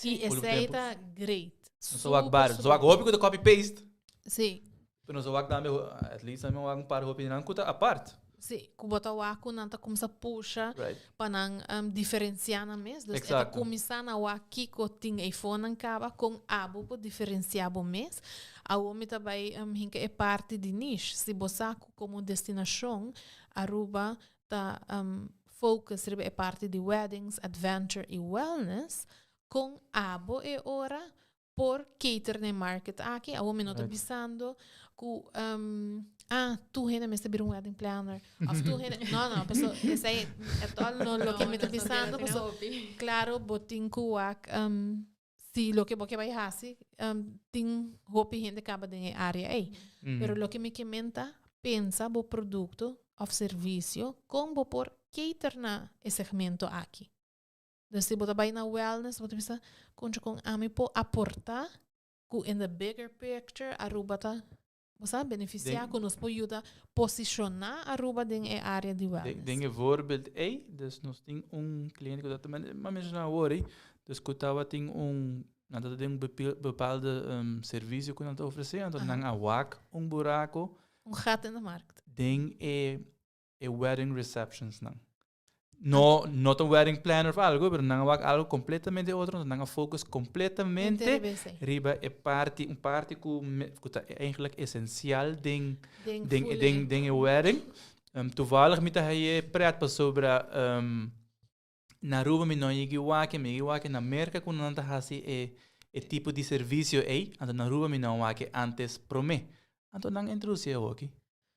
I esei ta great. Nos wak bario. Nos wak hopi ku ta copy paste. Sí. Pero nos a wak tambe, at least ami a wak un par hopi di nan ku ta apart. Sí, ku bo ta wak ku nan ta kumsa pusha pa nan diferensiá nan mes. Dus e ta kuminsá na wak kiko tin eifonan kaba, kon abo por diferensiá bo mes. Awor mi ta bai hinka e parti di niche. Si bo sa ku komo destinashon Aruba ta focus riba e parti di weddings, adventure i wellness, kon abo e ora por cater na e market aki. Awor mi no ta bisando ku ah, tur hende mester bira un wedding planner of tur hende, no no, paso esei at all no loke mi ta bisando, paso claro bo tin ku wak si loke bo ke bai hasi tin hopi hende kaba den e area ei. Pero loke mi ke men ta pensa bo produkto of servisio kon bo por cater na e segmento aki. Dus si bo ta bai na wellness, bo ta bisa, concho con ami por aporta cu in the bigger picture Aruba ta, bo sa, beneficia, cu nos por yuda posiciona Aruba den e area di wellness. Den e voorbeeld ey, dus nos tin un cliente cu ta m'a menciona awor ey, dus cu tabatin un, nan ta den un bepaalde servicio cu nan ta ofrece, anto nan a wak un buraco. Un gat in de markt. Den e e wedding receptions nan. No, no ta wedding planner of algo, pero nan a wak algo completamente otro, nan a focus completamente riba e parti, un parti ku, ku ta eigenlijk esencial den, den, den, den, den e wedding. Toevallig mi ta haye pret pasobra um, na Aruba mi no yegi wak, mi yegi wak na Merca ku nan ta hasi e, e tipo di servicio ei, anto na Aruba mi no wak antes prome. Anto nan introduci e hoki.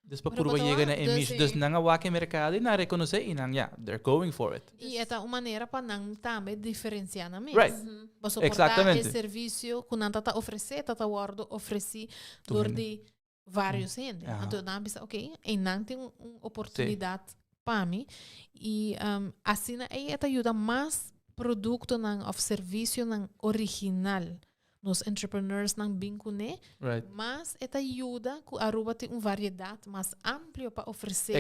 Dus pa purba yega na e niche. Dus nan a wak e mercado y nan a reconoce y nan, ya, they're going for it. Y e ta un manera pa nan tambe diferencia nan mes. Right. Pasobra por ta e servicio cu nan ta ta ofrece ta ta wordo ofreci door di varios hende. Anto nan a bisa, ok, ey nan tin un oportunidad pa mi. Y asina ey e ta yuda mas productonan of servicionan original nos entrepreneursnan bin kuné, mas e ta yuda ku Aruba tin un variedat mas amplio pa ofresé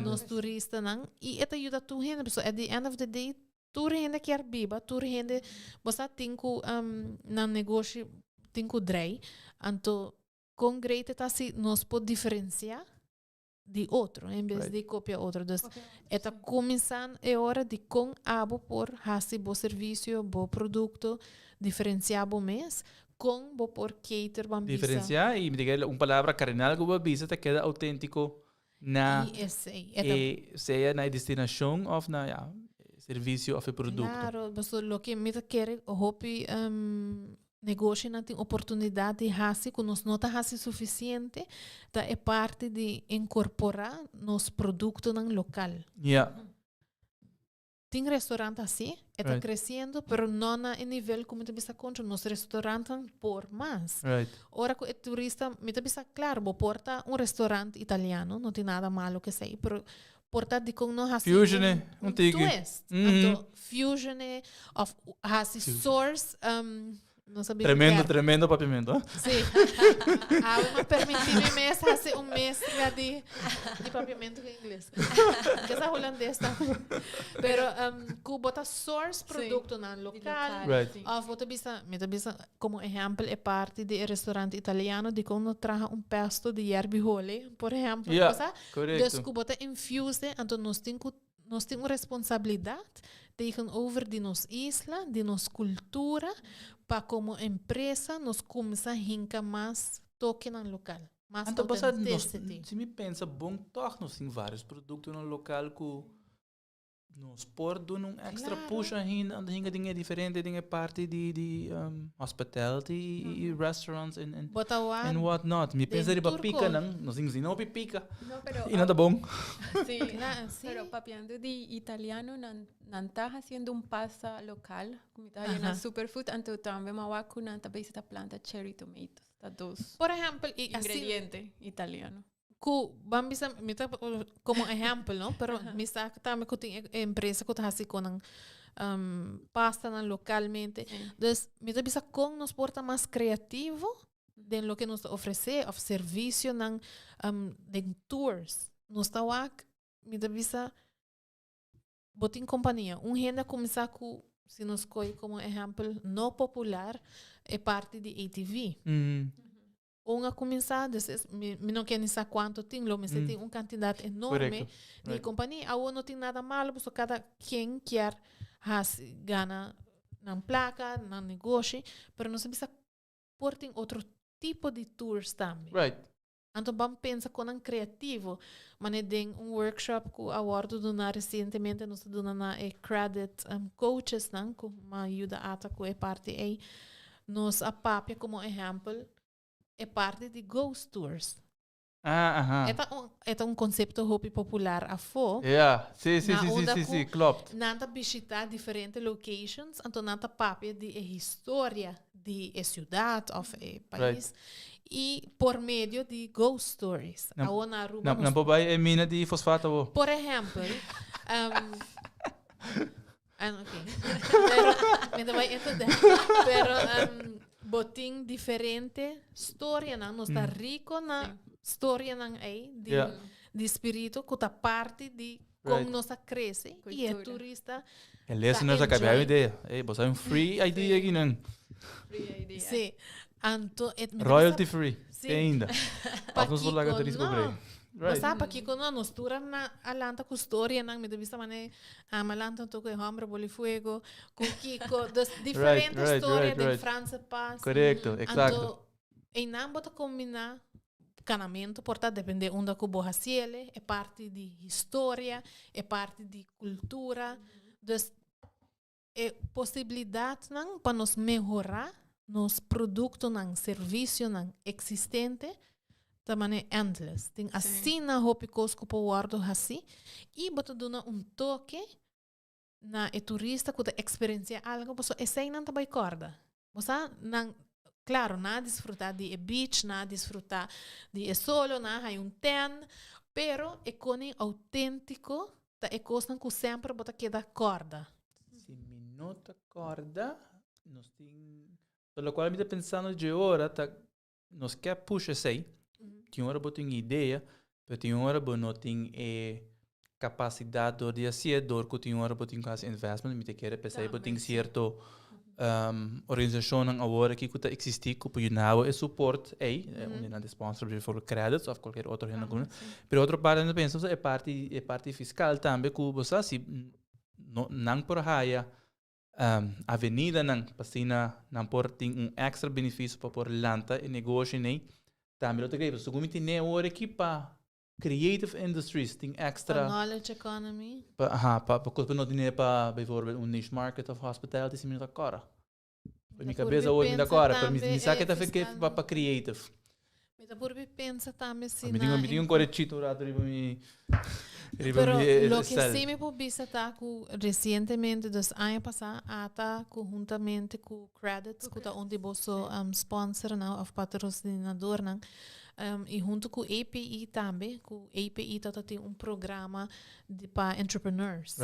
nos turistanan i e ta yuda tur hende pasobra at the end of the day tur hende kier biba, tur hende bo sa tin ku nan negoshi tin ku drei, anto kon great e ta si nos por diferensiá di otro en bes di copia otro. Dus e ta cuminsa e ora di con abo por haci bo servicio, bo producto, diferencia bo mes, con bo por cater ban bisa. Diferencia y mi ta kere un palabra cardinal cu bo a bisa ta keda autentico na Y esey, e ta e sea na e destinacion of na ya servicio of e producto. Claro, pasobra loke mi ta kere hopi Negoshinan tin oportunidat di hasi ku nos no ta hasi sufisiente, ta e parti di inkorporá nos produktonan lokal. Ja. Tin restaurant hasi, e ta kresiendo, pero no na e nivel ku mi ta bisa kontra nos restaurantnan por mas. Ora ku e turista, mi ta bisa klaro, bo por ta un restaurant italiano, no tin nada malo ku esei, pero Por ta dikon no hasi Fusion e, un tiki. twist. Anto fusion e of hasi source um, no sabi Tremendo, tremendo papiamento. Hè? Sí. Awe ma permití mi mes hasi un mezcla di, di papiamento ku ingles. Que sa holandés tambe. Pero um, ku bo ta source productonan local. Of bo ta bisa, mi ta bisa como ehempel e parti di e restaurante italiano dikon no traha un pesto di yerbi hole, por ehempel. Ja. Bo sa? Correcto. Dus ku bo ta infuse, anto nos tin ku nos tin un responsabilidat tegenover di nos isla, di nos kultura, pa komo empresa nos kumsa hinka mas tokenan lokal, mas Anto basa nos, authenticity. si mi pensa bon tòg nos tin varios produktonan lokal ku Nos por duna un extra push ainda, anda hinga den e diferente den e parti di di um, hospitality y, y restaurants en en Bo ta wak en what not. Mi den pensa riba tur pika kos. nan, nos tin no hopi pika. No, pero Y no ta bon. Sí, Kla, sí. pero papiando di italiano, nan, nan ta haciendo un pasta local, mi ta haciendo superfood, anto tambe ma wak ku nan ta bezig ta planta cherry tomatoes, ta dos Por ehempel, y asina ingrediente italiano. Ku ban bisa mi ta komo ehèmpel no pero mi sa tambe ku tin e empresa ku ta hasi kon nan pastanan lokalmente dus mi ta bisa kon nos por ta mas kreativo den loke nos ta ofresé òf servisionan den tours nos ta wak mi ta bisa bo tin kompania un hende a kuminsá ku si nos kohe komo ehèmpel no popular e parti di ATV. Un a kuminsá, dus es, mi, mi no ke ni sa kuantu tin, lo mester tin un kantidat enorme Korekto. di kompania. Awor no tin nada malo, pasobra kada ken kier hasi, gana nan plaka, nan negoshi, pero nos a bisa por tin otro tipo di tours tambe. Anto ban pensa kon nan kreativo. Mane den un workshop ku a wòrdu duná resientemente nos a duna na e credit coachesnan ku m'a yuda ata ku e parti ei. Nos a papia komo ehèmpel e parti di ghost tours. Ah, aha. E ta un, e ta un konsepto hopi popular afó. Ja, si, si, Na si, si, unda si, ku si, klopt. nan ta bishitá diferente locations, anto nan ta papia di e historia di e siudat òf e pais i por medio di ghost stories. Nan, Awor na Aruba nan, nos nan por bai e mina di fosfato awor. Por ehèmpel, ah, ok. Pero mi ta bai entendé. Pero bo tin diferente storianan, nos ta riko na storianan ei di di spiritu ku ta parti di kon nos a krese i e Kultura. turista E listeners a ta kabia un enjoy. idea. Ey, bo sa un free idea aki nan. Free idea. Sí. Anto et mi ta bisa Royalty free. Sí. Te ainda. Of nos por laga Pakiko turista no. cobr'é. Bo Right. sa pakiko no, nos tur a na a lanta ku storianan, mi ta bisa mane ama lanta anto ku e hombre bolifuego, ku kiko, dus diferente storia den Franse Pas. Korekto, eksakto. Anto einan bo ta kombiná Kanamentu por ta depende unda ku bo hasiele, e parti di historia, e parti di kultura. Dus e posibilidatnan pa nos mehorá nos produktonan, servisionan eksistente ta manera endless. Tin asina hopi kos ku por wòrdu hasí i bo ta duna un toke na e turista ku ta eksperensiá algu pasobra eseinan ta bai kòrda. Bo sa, nan, klaro, nan a disfrutá di e beach, nan a disfrutá di e solo, nan a haña un tèn, pero e koning outéntiko ta e kosnan ku semper bo ta keda kòrda. Si mi no ta kòrda, nos tin, pa lokual mi ta pensando dje ora ta nos ke push esei, tin ora bo tin idea, pero tin ora bo no tin e capacidad door di hacié, door cu tin ora bo tin cu haci investment, mi ta kere p'esei bo tin cierto organisacionnan awor aki cu ta existi cu por yuna bo e support ei, unda nan ta sponsor bijvoorbeeld credits of cualkier otro hende cu, pero otro parti nan ta pensa e parti e parti fiscal tambe cu bo sa si no nan por haya avenidanan pa asina nan por tin un extra beneficio pa por lanta e negoshi nei, tambe lo ta great. Pasobra segun mi tin awor aki pa creative industries tin extra. Pa knowledge economy. Pa, aha, pa, pa cos pa no tine pa bijvoorbeeld un niche market of hospitality si mi no ta cora. Pa mi cabeza awor mi ta cora, pero mi, mi sa ke ta pa, pa creative. Mi ta purbi pensa tambe si Mi tin, na mi tin un corechito un rato riba mi, riba Pero mi eh, loke cel. sí mi por bisa ta ku resientemente, dus aña pasá, ata ku huntamente ku Credits, ku ta un di boso um, sponsornan of patrocinadornan, um, i hunto ku API tambe, ku API ta tin un programa di, pa entrepreneurs.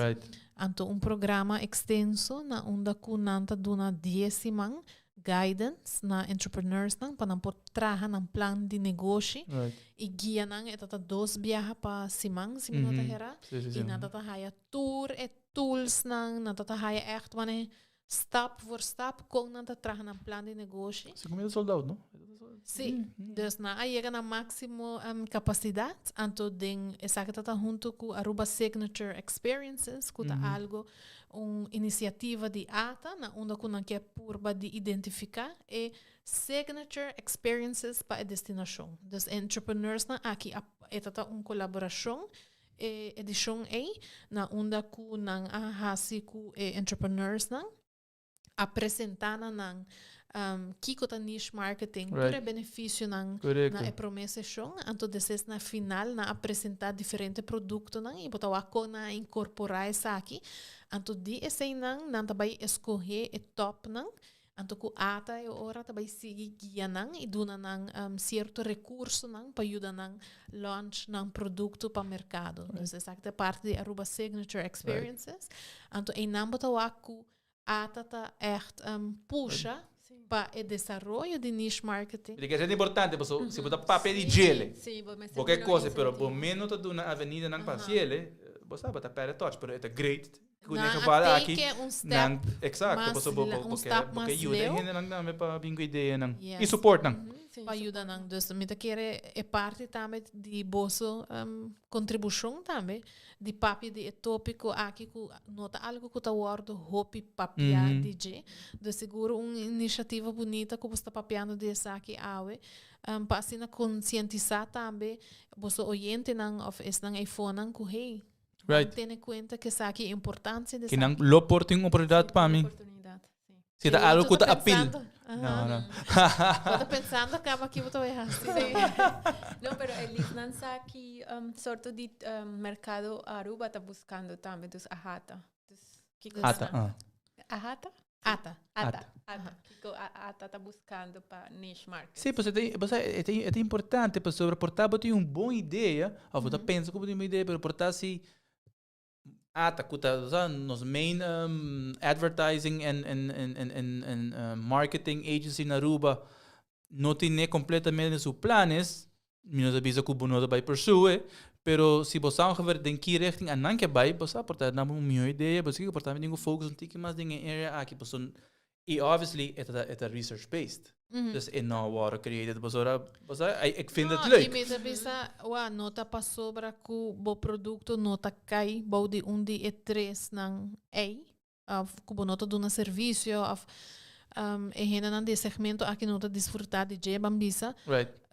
Anto un programa extenso na unda ku nan ta duna 10 siman guidance na entrepreneursnan pa nan por traha nan plan di negoshi i guia nan. E ta ta dos biaha pa siman, si mi no ta hera. I nan ta ta haya tur e toolsnan, nan ta ta haya echt wanneer stap voor stap kon nan ta traha nan plan di negoshi. Si comida sold out, no? Sí, dus nan a yega na máximo capacidad, anto den esaki ta ta hunto cu Aruba Signature Experiences, cu ta algo un inisiativa di ata na unda ku nan ke purba di identifiká e signature experiences pa e destinashon. Dus e entrepreneursnan aki a e ta ta un kolaborashon e edishon ei na unda ku nan a hasi ku e entrepreneursnan a presentá na nan kiko ta niche marketing, tur e benefisionan na e promé seshon. Anto despues na final nan a presentá diferente produktonan i bo ta wak kon nan a inkorporá esaki. Anto di eseinan nan ta bai eskohé e tòpnan, anto ku ata e ora ta bai sigui guia nan i duna nan sierto rekursonan pa yuda nan launch nan produkto pa merkado. Dus esaki ta parti di Aruba Signature Experiences. Anto einan bo ta wak ku Ata ta echt pusha pa e desaroyo di niche marketing. Di ke importante paso si bo ta papia di djele Sí, bo mester bo ke duna kose pero bo incentivo. meno ta duna avenidanan pa hasiele bo sa bo ta perde toch pero e ta great. Ku den Nan a geval aki, take un step nan, exacto, mas paso bo, la- bo, un bo ke, stap bo ke mas yuda e leu. hendenan tambe pa bin ku ideanan. I Yes. support nan. Sí, Pa yuda nan. Dus mi ta kere e parti tambe di boso kontribushon tambe di papia di e topiko aki ku no ta algu ku ta wòrdu hopi papia di dje. Dus sigur un inisiativa bunita ku bo sta papiando di esaki awe pa asina konsientisá tambe boso oyentenan òf esnan eifonan ku hey, Right. Tene cuenta que esaki importancia de Que nan lo por tin oportunidad pa mi. Oportunidad, sí. Si ta algo cu ta appeal. No, No, no. Bo ta pensando caba ki bo ta bay haci. Sí. No, pero at least nan sa ki sorto di mercado Aruba ta buscando tambe, dus AHATA. Dus kiko Ata, ah. AHATA? Ata. Ata. Ata. Ata. Kiko ATA ta buscando pa niche market. Sí, pues e ta importante pasobra por ta bo tin un bon idea, of bo ta pensa ku bo tin un bon idea, pero por ta si ATA ku ta sa nos main advertising en en en en en en marketing agency na Aruba no tine completamente den su planes, mi no ta bisa ku bo no ta bai pursue, pero si bo sa ongeveer den ki richting a nan ke bai, bo sa por ta nan un mihó idea, bo sa por ta mi tin ku focus un tiki mas den e area aki, pasobra i obviously e ta e ta research based. Dus e no a wòrdu created pasobra bo sa ik vind het No, leuk. i mi ta bisa, wa, no ta pasobra ku bo produkto no ta kai bou di un di e tresnan ei, of ku bo no ta duna servisio of e hendenan di e segmento aki no ta disfruta di dje ban bisa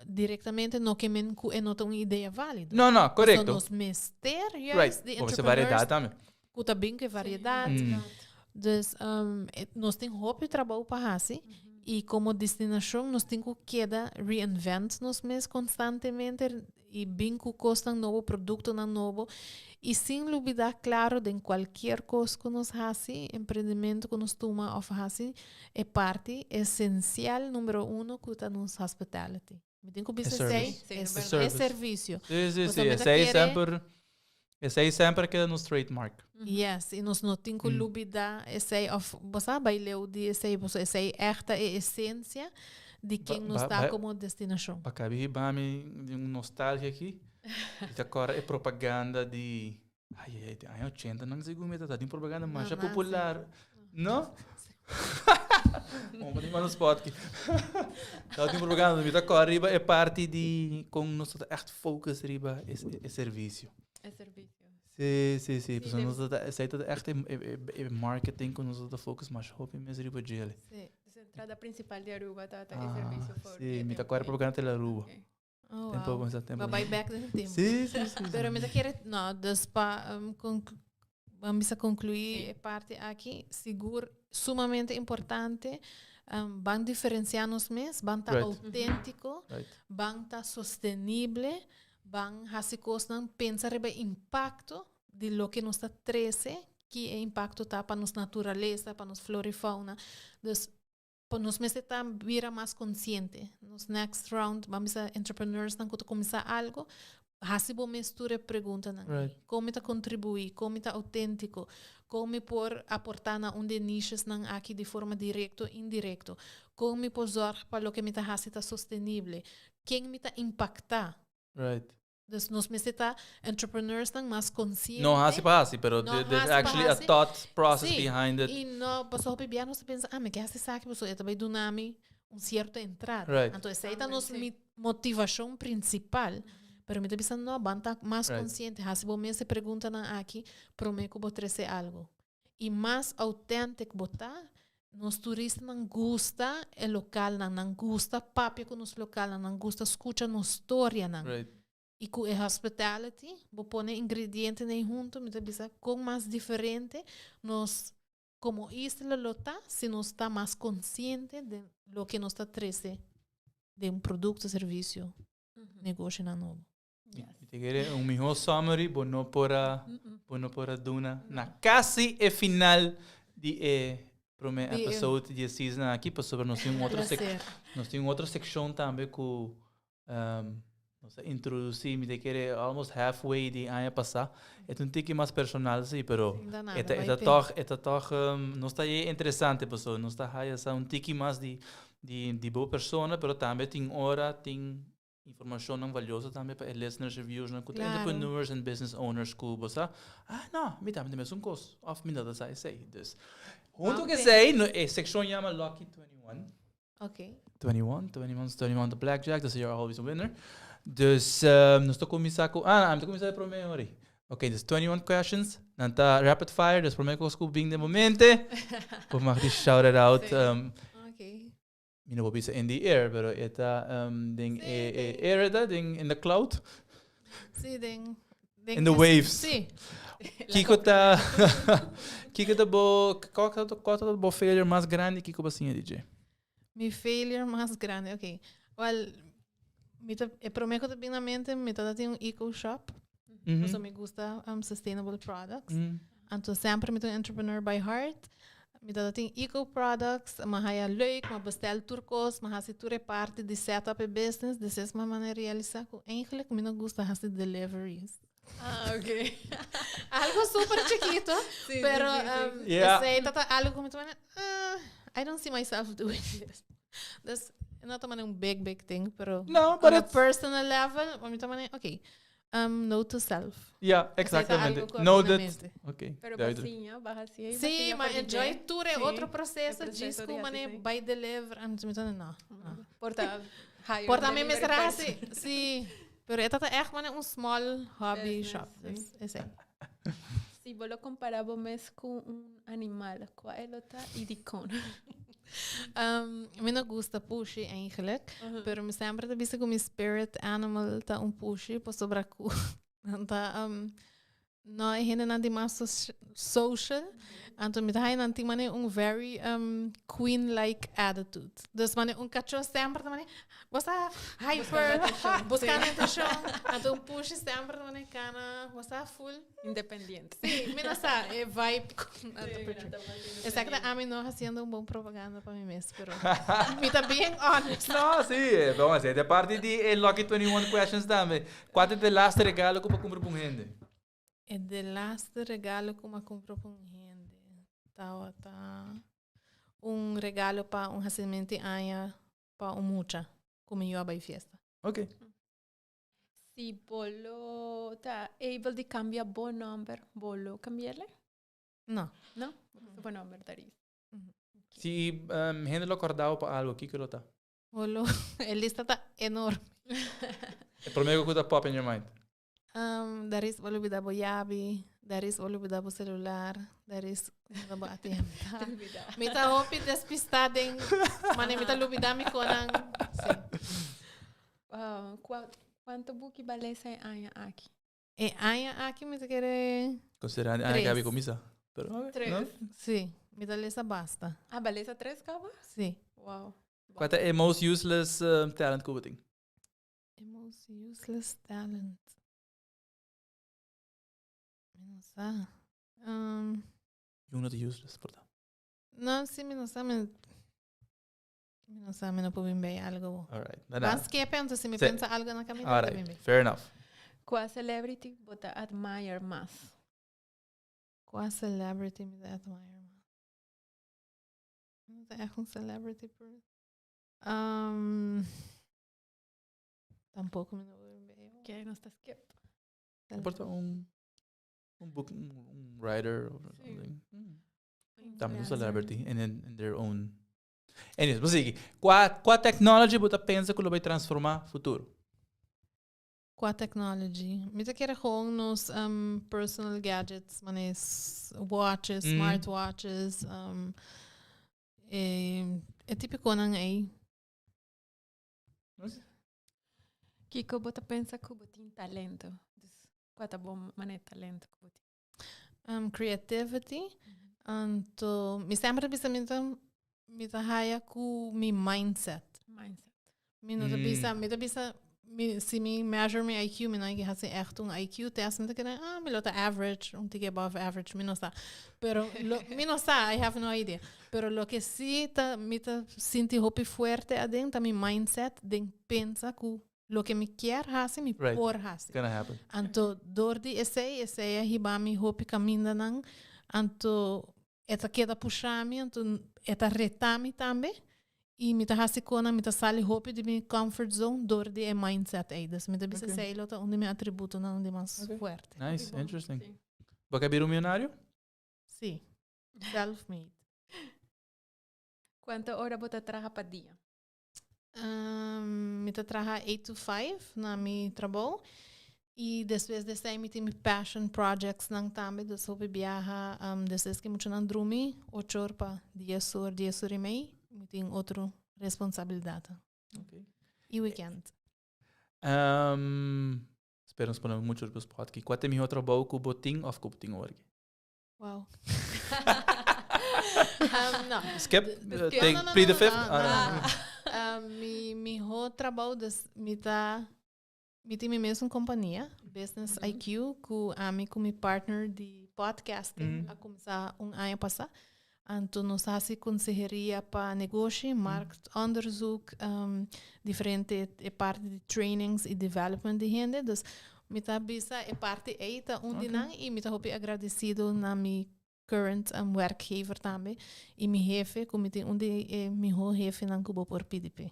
direktamente no ke men ku e no ta un idea valido. No, no, korekto. Pasobra nos mester juist di entrepreneurs ku ta bin ku e variedat. Dus nos tin hopi trabou pa hasi i komo destinashon nos tin ku keda reinvent nos mes konstantemente i bin ku kosnan nobo, produktonan nobo i sin lubidá klaro den kualkier kos ku nos hasi, emprendimento ku nos tuma òf hasi, e parti esensial numero uno ku ta nos hospitality. Mi tin ku bisa esei, e servisio. Sí, sí, sí, esei semper, esei semper keda nos trademark. Yes, i nos no tin ku lubidá esei òf bo sa bai leu di esei, pasobra esei ègt ta e esensia di ken nos ta komo destinashon. Pa kabi hiba mi di un nostalgia aki, mi ta kòrda e propaganda di, ai ai ai, den aña ochenta nan segun mi ta tin propaganda masha popular, no? Bon, pa tin spot aki. Tabatin propaganda, mi ta kòrda riba e parti di kon nos ta ègt focus riba e servisio. E servisio. Sí, sí, sí. Pasobra nos ta, esei ta echt e marketing ku nos ta focus mas hopi mes riba djele. Sí, dus entrada principal di Aruba ta e servicio for Sí, mi ta kòrda propaganda tele Aruba. Oh, Tempo, wow. tempo, tempo. Ba bai back den tempo. Sí, sí, sí. Pero mi ta kere, no, dus pa ban bisa conclui e parti aki, sigur sumamente importante, ban diferencia nos mes, ban ta autentico, ban ta sostenible, Ban hasi kosnan, pensa riba e impakto di loke nos ta trese, ki e impakto ta pa nos naturalesa, pa nos flora i fauna. Dus pa nos mester ta bira mas konsiente. Nos next round, ban bisa entrepreneursnan ku ta kuminsá algu, hasi bo mes tur e preguntanan. Kon mi ta kontribuí? Kon mi ta outéntiko? Kon mi por aportá na un di e nichesnan aki di forma direkto o indirekto? Kon mi por zòrg pa loke mi ta hasi ta sostenible? Ken mi ta impaktá? Dus nos mester ta entrepreneursnan mas konsiente. No hasi pa hasi, pero No there's hasi pa actually a hasi. thought process Sí, behind it. I no, pasobra hopi bia nos ta pensa, ah, mi ke hasi esaki pasobra e ta bai duna mi un sierto entrada. Anto esei ta nos motivashon prinsipal. Pero mi ta bisa, no, ban ta mas konsiente. Hasi bo mes e preguntanan aki promé ku bo trese algu. I mas autentik bo ta, nos turistanan gusta e lokalnan, nan gusta papia ku nos lokalnan, nan gusta skucha nos storianan. I ku e hospitality, bo pone ingredientenan hunto, mi ta bisa kon mas diferente nos komo isla lo ta si nos ta mas konsiente den loke nos ta trese den un produkto, servisio, negoshonan nobo. Mi ta kere un mihó summary bo no por a bo no por a duna na kasi e final di e promé episode di e season aki pasobra nos tin un otro sec nos tin un otro sekshon tambe ku nos a introdusí mi ta kere almost halfway di aña pasá e ta un tiki mas personal si pero e ta e ta tòg e ta tòg nos ta e interesante pasobra nos ta haya sa un tiki mas di di bo persona pero tambe tin ora tin. Informacionnan valioso tambe pa e listeners y viewersnan cu ta entrepreneurs and business owners cu bo sa, ah no, mi tambe ta mesun cos of mi no ta sa esey. Dus, hunto cu esey, no, e seccion yama Lucky 21. Okay. 21, 21, 21 ta blackjack, dus you're always a winner. Dus nos ta cuminsa cu, ah, mi ta cuminsa e prome ori. Ok, dus 21 questions, nan ta rapid fire, dus prome cos cu bin den bo mente, bo mag di shout it out. Okay. Mi no por bisa in the air, pero e ta um, den Sí, e, e den- air e ta, den in the cloud. Sí, den, den In the waves. Sí. Kiko ta Kiko ta bo kua ta kua ta bo failure mas grandi kiko bo siña di dje? Mi failure mas grandi, ok. Wel, mi ta, e prome ku ta bin na mente, mi ta tin un eco shop. Mhm. Pasobra mi gusta um, sustainable products. Anto semper mi ta un entrepreneur by heart. Mi ta tin eco products, ma haya leuk, ma bestel tur kos, ma hasi tur e parti di set up e business. Despues mi a realisa ku eigenlijk mi no gusta hasi deliveries. Ah, ok. Algo super chikito, pero um, esei ta algo ku mi ta manda, ah, I don't see myself doing this. Dus, no ta manda un big, big thing, pero No, but on a it's personal level, mi ta manda, ok, Um, note to self. Ja, Esei ta exactamente. algo ku a No, bin na dat... mente. Oké, Pero duidelijk. basiña, baha si ei, Sí, basiña maar pa enjoy DJ. tur e Sí, otro proceso, e proceso djis di ku hasi mane sí. bai deliver, anto mi ta no, no. Por ta hire Por ta mi delivery mester person. hasi, sí. Pero e ta ta echt mane un small hobby Business, shop. sí. Dus esei. Si bo lo compara bo mes cu un animal, cua e lo ta y dicon? Um, mi no gusta pushi eigenlijk, pero mi semper ta bisa cu mi spirit animal ta un pushi, pasobra cu nan ta um, no e hendenan di mas social, anto mi ta haya nan tin mane un very um, queen-like attitude. Dus mane un cachó semper ta mane, bo sa hyper, buscando atencion, anto un pushi semper ta mane cana, bo sa full. Independiente. Sí, mi no sa, e vibe con Anto Patrick. Exacto, ami no haciendo un bon propaganda pa mi mes, pero mi ta bien honest. No, sí, eh, vamos a hacer. De parte di eh, Lucky 21 Questions tambe. Cuál ta de laatste regalo ku bo kumpra pa un hende? E de laatste regalo ku m'a kumpra pa un hende tabata un regalo pa un hacimento di aña pa un mucha ku mi yu a bai fiesta. Ok. Si bo lo ta able di cambia bo nomber, bo lo cambi'ele? No. No? Bo gusta bo nomber, Daris. Si um, hende lo acordao pa algo, kiko lo ta? Bo lo, e lista ta enorme. E prome ku ta pop in your mind. Um, Daris, bo lubida bo yabi, Daris, bo lubida bo celular, Daris, lubida bo ATM. Mi ta hopi despista den, mane mi ta lubida mi konan. Sí. Uh, kua, kuanto buki ba lesa e aña aki? E aña aki mi ta kere... Considerando aña Tres. Gabi comienza. Pero, ok, Tres. no? Sí, mi ta lesa basta. Ah, ba lesa tres kaba? Sí. Wow. Kua ta e most useless um, talent ku bo tin? E most useless talent. Mi no sa. Um, Yung no ta useless, por ta. no, sí, mi no sa. Mi, mi no sa, mi no por bin bij algo. All right. Na Ban nada. skepe, anto si mi Sí. pensa algo na camino, All ta bin right. bij. Fair enough. Kua celebrity bo ta admire mas? Kua celebrity mi ta admire mas? Mi no ta echt un celebrity person. Um, tampoco mi no por bin bij. Oké, nos ta skip. Por ta un un book un, un writer or something. Tambe un celebrity in, in, in their own. Anyways, bo sigui. Kua kua technology bo ta pensa ku lo bai transforma futuro? Kua technology? Mi ta kere gewoon nos um, personal gadgets, mane watches, smartwatches, um, e, e típiconan ei. Kiko bo ta pensa ku bo tin talento? Dus kua ta bo mane talento ku bo tin? Um, creativity. Anto, mi semper ta bisa mi ta, mi ta haya ku mi mindset. Mindset. Mi no ta bisa, mi ta bisa, mi, si mi measure mi IQ, mi no hay que hasi echt un IQ test, mi ta kere, ah, mi lo ta average, un tiki above average, mi no sa. Pero, lo, mi no sa, I have no idea. Pero loke si ta, mi ta sinti hopi fuerte aden ta mi mindset den pensa ku loke mi kier hasi, mi por hasi. Gonna happen. Anto dor di esei, esei a hiba mi hopi kamindanan, anto e ta keda pusha mi, anto e ta reta mi tambe. Y mi ta haci cosnan, mi ta sali hopi di mi comfort zone door di e mindset ey. Dus mi ta bisa esey lo ta un di mi atributonan di mas fuerte. Nice, interesting. Bo a bira un millonario? Si, self-made. Cuanto ora bo ta traha pa dia? Mi ta traha 8 to 5 na mi trabou. Y despues di esei mi tin mi passion projects nan tambe, dus hopi biaha um, despues ki muchanan drumi, ocho or pa dies or, dies or y mei, mi tin otro responsabilidad. Okay. Y weekend. Spera nos pone mucho op spot ki. Kua ta e mihor trabou ku bo tin of ku bo tin awor? Wow. No. Skip? Skip. Take No, no, no, plead the no, fifth? no, Ah, no. Mi mihor trabou, dus mi ta mi tin mi mesun kompania, Business IQ, ku ami ku mi partner di podcasting a kuminsá un aña pasá. Anto nos a hasi konseheria pa negoshi, marktonderzoek, diferente e parti di trainings i development di hende. Dus mi ta bisa e parti ei ta un di nan i mi ta hopi agradesido na mi current werkgever tambe i mi hefe ku mi tin un di e mihó hefenan ku bo por pidi p'e.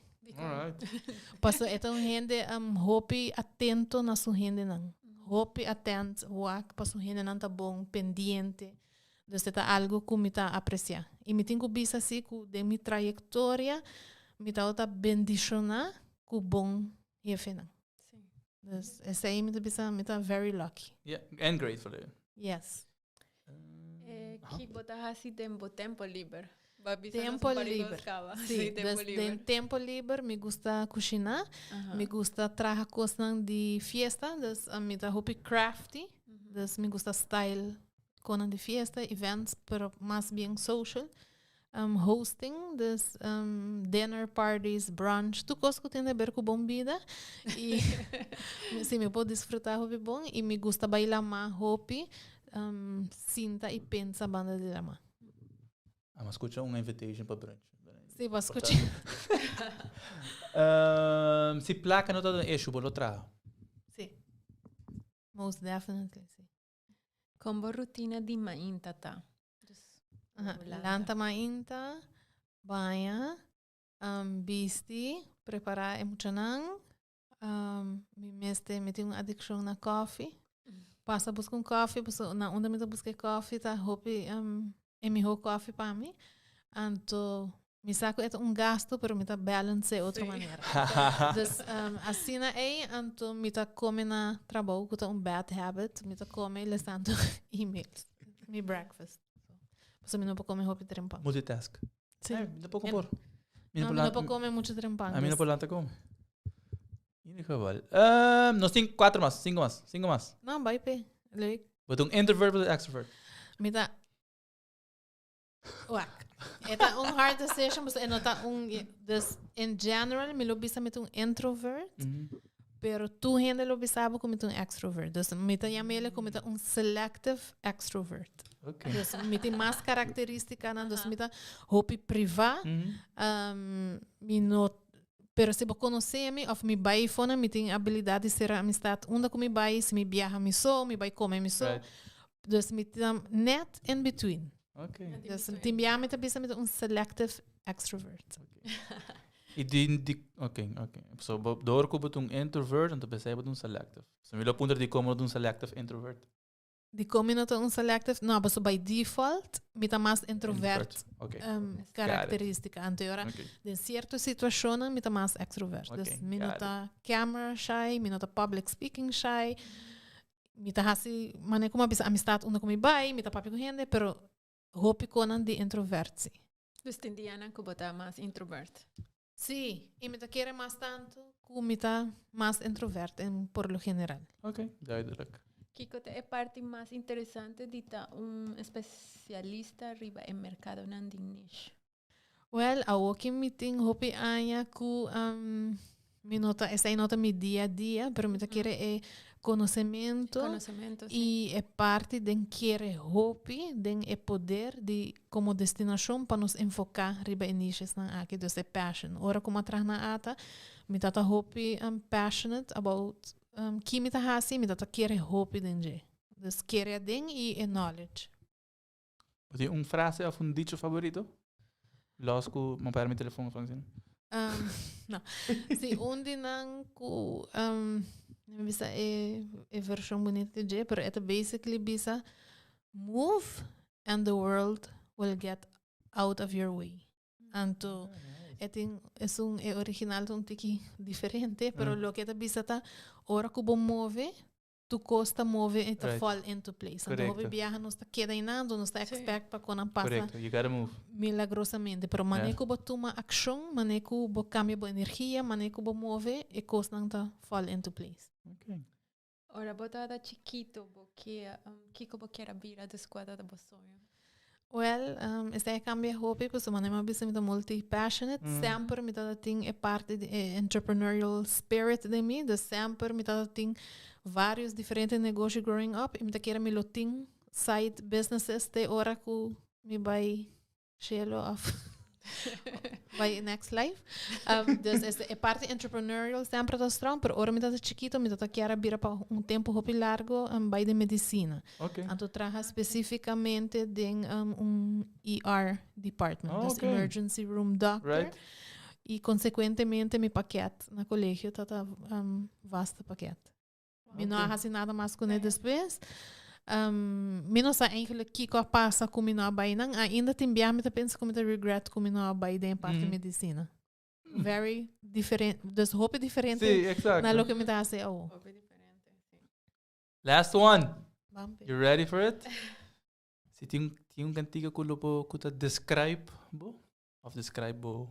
Pasobra e ta un hende hopi atento na su hendenan, hopi atent wak pa su hendenan ta bon, pendiente. Dus e ta algo ku mi ta apresiá. I mi tin ku bisa si ku den mi trayektoria mi tabata bendishoná ku bon hefenan. Dus esei mi ta bisa mi ta very lucky. Yeah, and grateful. Yes. Ki bo ta hasi den bo tempo liber? Tempo liber. Sí, dus den tempo liber mi gusta kushiná, mi gusta traha kosnan di fiesta, dus mi ta hopi crafty, dus mi gusta style konan di fiesta, events, pero mas bien social. Hosting, dus dinner parties, brunch, tur kos ku tin de ber ku bon bida. I si mi por disfruta hopi bon i mi gusta bai lama hopi, sinta i pensa banda di lama. Amo skucha un invitation pa brunch. Si, bo a skucha. Si plaka no ta un issue, bo lo traha? Si. Most definitely, si. Kon bo rutina di mainta ta? Lanta mainta, baña, bisti, prepará e muchanan. Mi mester, mi tin un adikshon na kòfi. Pasa buska un kòfi, pasobra na unda mi ta buska e kòfi ta hopi e mihó kòfi pa mi. Anto Mi sa ku e ta un gasto, pero mi ta balance e otro manera. Dus asina ei, anto mi ta kome na trabou, ku ta un bad habit. Mi ta kome lesando emails, mi breakfast. Pasobra mi no por kome hopi trempan. Multitask. Sí. Eh, mi tampoco por. Mi no, mi no por kome mucho trempan. A mi no por lanta kome. In ieder geval. Nos tin cuatro mas, cinco mas, cinco mas. No, bai pe. Leuk. Bo ta un introvert of extrovert? Mi ta Wak. E ta un hard decision, pasobra e no ta un... Dus, in general, mi lo bisa mi ta un introvert, mm -hmm. pero tur hende lo bisa bo ku mi ta un extrovert. Dus mi ta yamele ku mi ta un selective extrovert. Okay. Dus mi tin mas karakterístikanan, dus mi ta hopi privá. Mm -hmm. um, mi no Pero si bo konosé mi òf mi bai fona, mi tin abilidat di sera amistat unda ku mi bai, si mi biaha mi so, mi bai kome mi so. Right. Dus mi ta net in between. Okay. Dus tin bia mi ta bisa mi ta un selective extrovert. I di, di, ok, ok. So, bo, door ku bo ta un introvert, anto pensai bo ta un selective. So, mi lo puntra di komo bo ta un selective introvert. Dikon mi no ta un selective? No, pasobra by default mi ta mas introvert Okay. Karakterístika. Anto e ora den sierto situashonnan mi ta mas extrovert. Dus mi no ta camera shy, mi no ta public speaking shy. Mi ta hasi manera ku mi a bisa amistat unda ku mi bai, mi ta papia ku hende, pero hopi konan di introvert si. Dus tin dianan ku bo ta mas introvert? Sí, i mi ta kere mas tantu ku mi ta mas introvert en por lo general. Ok, duidelijk. Kiko ta e parti mas interesante di ta un espesialista riba e merkadonan di niche? Wel, awoki mi tin hopi aña ku mi no ta, esei no ta mi dia a dia, pero mi ta kere e konosementu i e parti den kere hopi den e poder di komo destinashon pa nos enfoká riba e nichesnan aki, dus e passion. Ora ku mi a traha na ata, mi ta ta hopi passionate about ki mi ta hasi, mi ta ta kere hopi den dje. Dus kere aden i e knowledge. Bo tin un frase òf un dicho faborito? Los ku mi perde mi telefon of asina. Um, no. Si un di nan ku um, mi bisa e, e version bonita di dje, pero e ta basically bisa move and the world will get out of your way. Anto e tin esun e original ta un tiki diferente, pero loke e ta bisa ta ora ku bo move tur kos ta move i ta fall into place. Anto hopi biaha nos ta keda inando, nos ta expect pa konan pasa Correcto. You gotta move. milagrosamente. Pero mane ku bo tuma akshon, mane ku bo kambia bo energia, mane ku bo move, e kosnan ta fall into place. Okay. Ora bo tabata chikito, bo ke, kiko bo kier a bira dus kua tabata bo soño? Well, esei a cambia hopi pasobra manera mi a bisa mi ta multi passionate. Semper mi tabata tin e parti di e entrepreneurial spirit den mi. Dus semper mi tabata tin varios diferente negoshi growing up y mi ta kere mi lo tin side businesses te ora cu mi bai cielo of bai next life. Dus e parti entrepreneurial semper ta strong, pero ora mi tabata chikito mi tabata kier a bira pa un tempo hopi largo bai den medicina. Anto traha specificamente den un ER department, dus emergency room doctor. Y consecuentemente mi pakket na colegio tabata vaste pakket. Mi no a hasi nada mas kuné despues. Mi no sa eigenlijk kiko a pasa ku mi no a bai nan. Ainda tin bia mi ta pensa ku mi ta regret ku mi no a bai den e parti medisina. Very diferente, dus hopi diferente Sí, exacto. na loke mi ta hasi awo. Hopi diferente, sí. Last one. Bambi. You ready for it? Si tin, tin un cantica ku lo bo, ku ta describe bo, of describe bo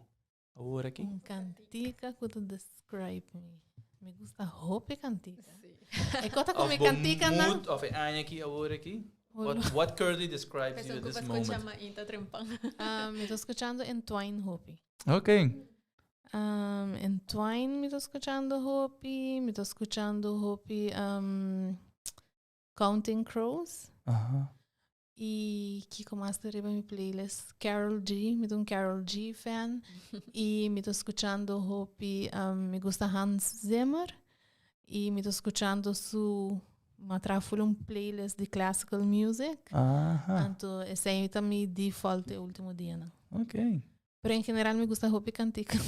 Awor aki. Un cantica cu ta describe mi. Mi gusta hopi cantica. Sí. E cota cu Of mi bo cantica nan. mood of e aña aki awor aki. What, what currently describes you Penso at cu this pa scucha moment? mainta trempan. Ah, mi ta scuchando Entwine hopi. Okay. Um, Entwine mi ta scuchando hopi. Mi ta scuchando hopi um, Counting Crows. Aha. Y kiko mas ta riba mi playlist? Karol G, mi ta un Karol G fan. Y mi ta scuchando hopi, um, mi gusta Hans Zimmer. Y mi ta scuchando su, m'a traha full un playlist di classical music. Aha. Anto esei ta mi default e ultimo dianan. Ok. Pero en general mi gusta hopi cantica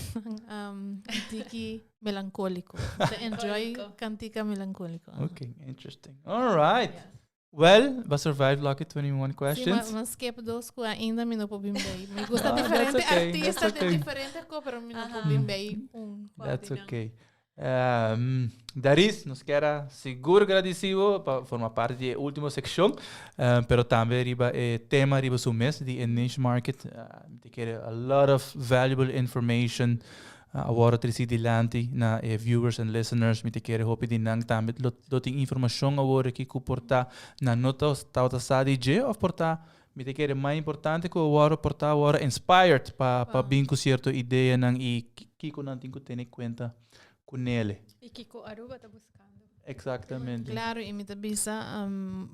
um, tiki melancólico. Ta enjoy cantica melancólico. Ok, interesting. All right. Yes. Well, ba survive Lucky 21 questions. Sí, ma, ma skip dos ku ainda mi no por bin bij. Mi gusta Ah, diferente that's okay, artista that's okay. de diferente ko, pero mi no por bin bij un. That's okay. Um, Daris, nos kier a sigur gradisi bo pa forma parti di e ultimo seccion, um, pero tambe riba e tema riba su mes di e niche market. Uh, mi ta kere a lot of valuable information uh, a wordo treci dilanti na e viewers and listeners. Mi ta kere hopi di nan tambe lo, lo tin informacion awor aki ku por ta nan no ta tabata sa di dje of por ta mi ta kere mas importante ku a wordo por ta a wordo inspired pa pa bin ku cierto ideanan i kiko nan tin ku tene cuenta kunele. I kiko Aruba ta buskando. Exactamente. Claro, i mi ta bisa um,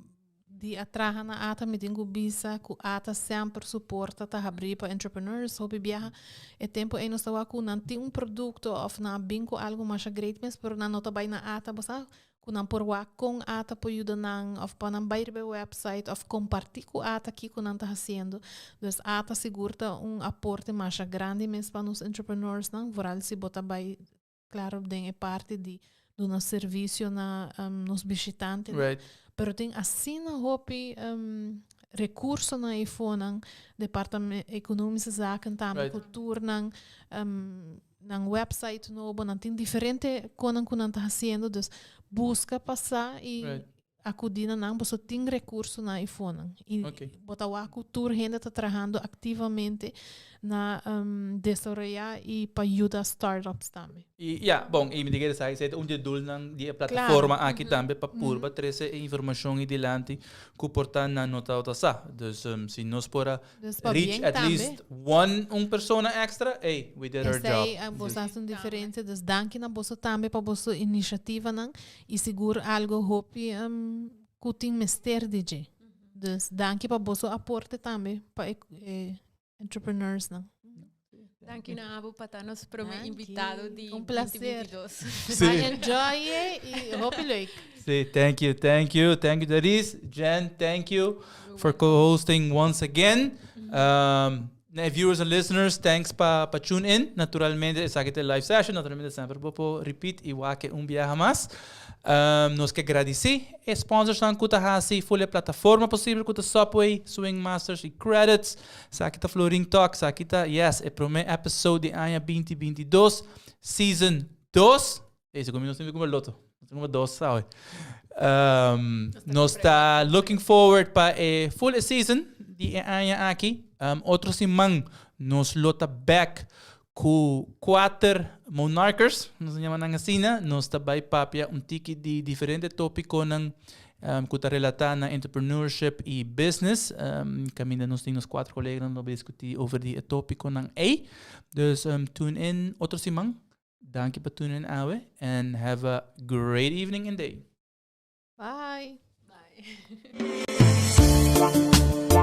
di a traha na ATA, mi tin ku bisa ku ATA semper su porta ta habrí pa entrepreneurs. Hopi biaha e tempo ei nos ta wak ku nan tin un produkto òf nan a bin ku algu masha great mes, pero nan no ta bai na ATA, bo sa? Ku nan por wak kon ATA por yuda nan òf pa nan bai riba e website òf kompartí ku ATA kiko nan ta hasiendo. Dus ATA sigur ta un aporte masha grandi mes pa nos entrepreneursnan, vooral si bo ta bai klaro den e parti di duna servisio na nos bishitantenan. Pero tin asina hopi rekursonan eifonan, Departamento Economische Zaken tambe ku tur nan nan website nobo, nan tin diferente konan ku nan ta hasiendo, dus buska pa sa i akudí na nan, boso tin rekursonan eifonan. I bo ta wak ku tur hende ta trahando aktivamente na desaroyá i pa yuda startups tambe. I ya, bon, i mi ta kere sa esei ta un di e doelnan di e plataforma aki tambe pa purba trese e informashon ei dilanti ku por ta nan no tabata sa. Dus si nos por a reach at least one un persona extra, ey, we did our job. Esei boso hasi un diferensia, dus danki na boso tambe pa boso inisiativanan i sigur algo hopi ku tin mester di dje. Dus danki pa boso aporte tambe pa e entrepreneursnan. Danki na abo pa ta nos prome Danki. invitado di Un placer. 2022. Sí. I enjoy it y hopi leuk. Sí, thank you, thank you, thank you, Daris. Jen, thank you for co-hosting once again. Um, Na viewers and listeners, thanks pa tune in. Naturalmente, esaki ta live session. Naturalmente, semper bo por repeat y wak un biaha mas. Nos ke gradisí e sponsors nan ku ta hasi full e plataforma posibel ku ta Subway, Swing Masters y Credits. Esaki ta Florin Talk. Esaki ta, yes, e promé episode di aña 2022, season 2. Ey, segun mi nos tin ku loto. Nos tin dos, sabe? Nos ta looking forward pa e full season di e aña aki. Otro siman nos lo ta back ku kuater monarchers, nos ta yama nan asina. Nos ta bai papia un tiki di diferente tópikonan ku ta relatá na entrepreneurship i business. Kaminda nos tin nos kuater koleganan lo bai diskutí over di e tópikonan ei. Dus tune in otro siman. Danki pa tune in awe and have a great evening and day. Bye. Bye.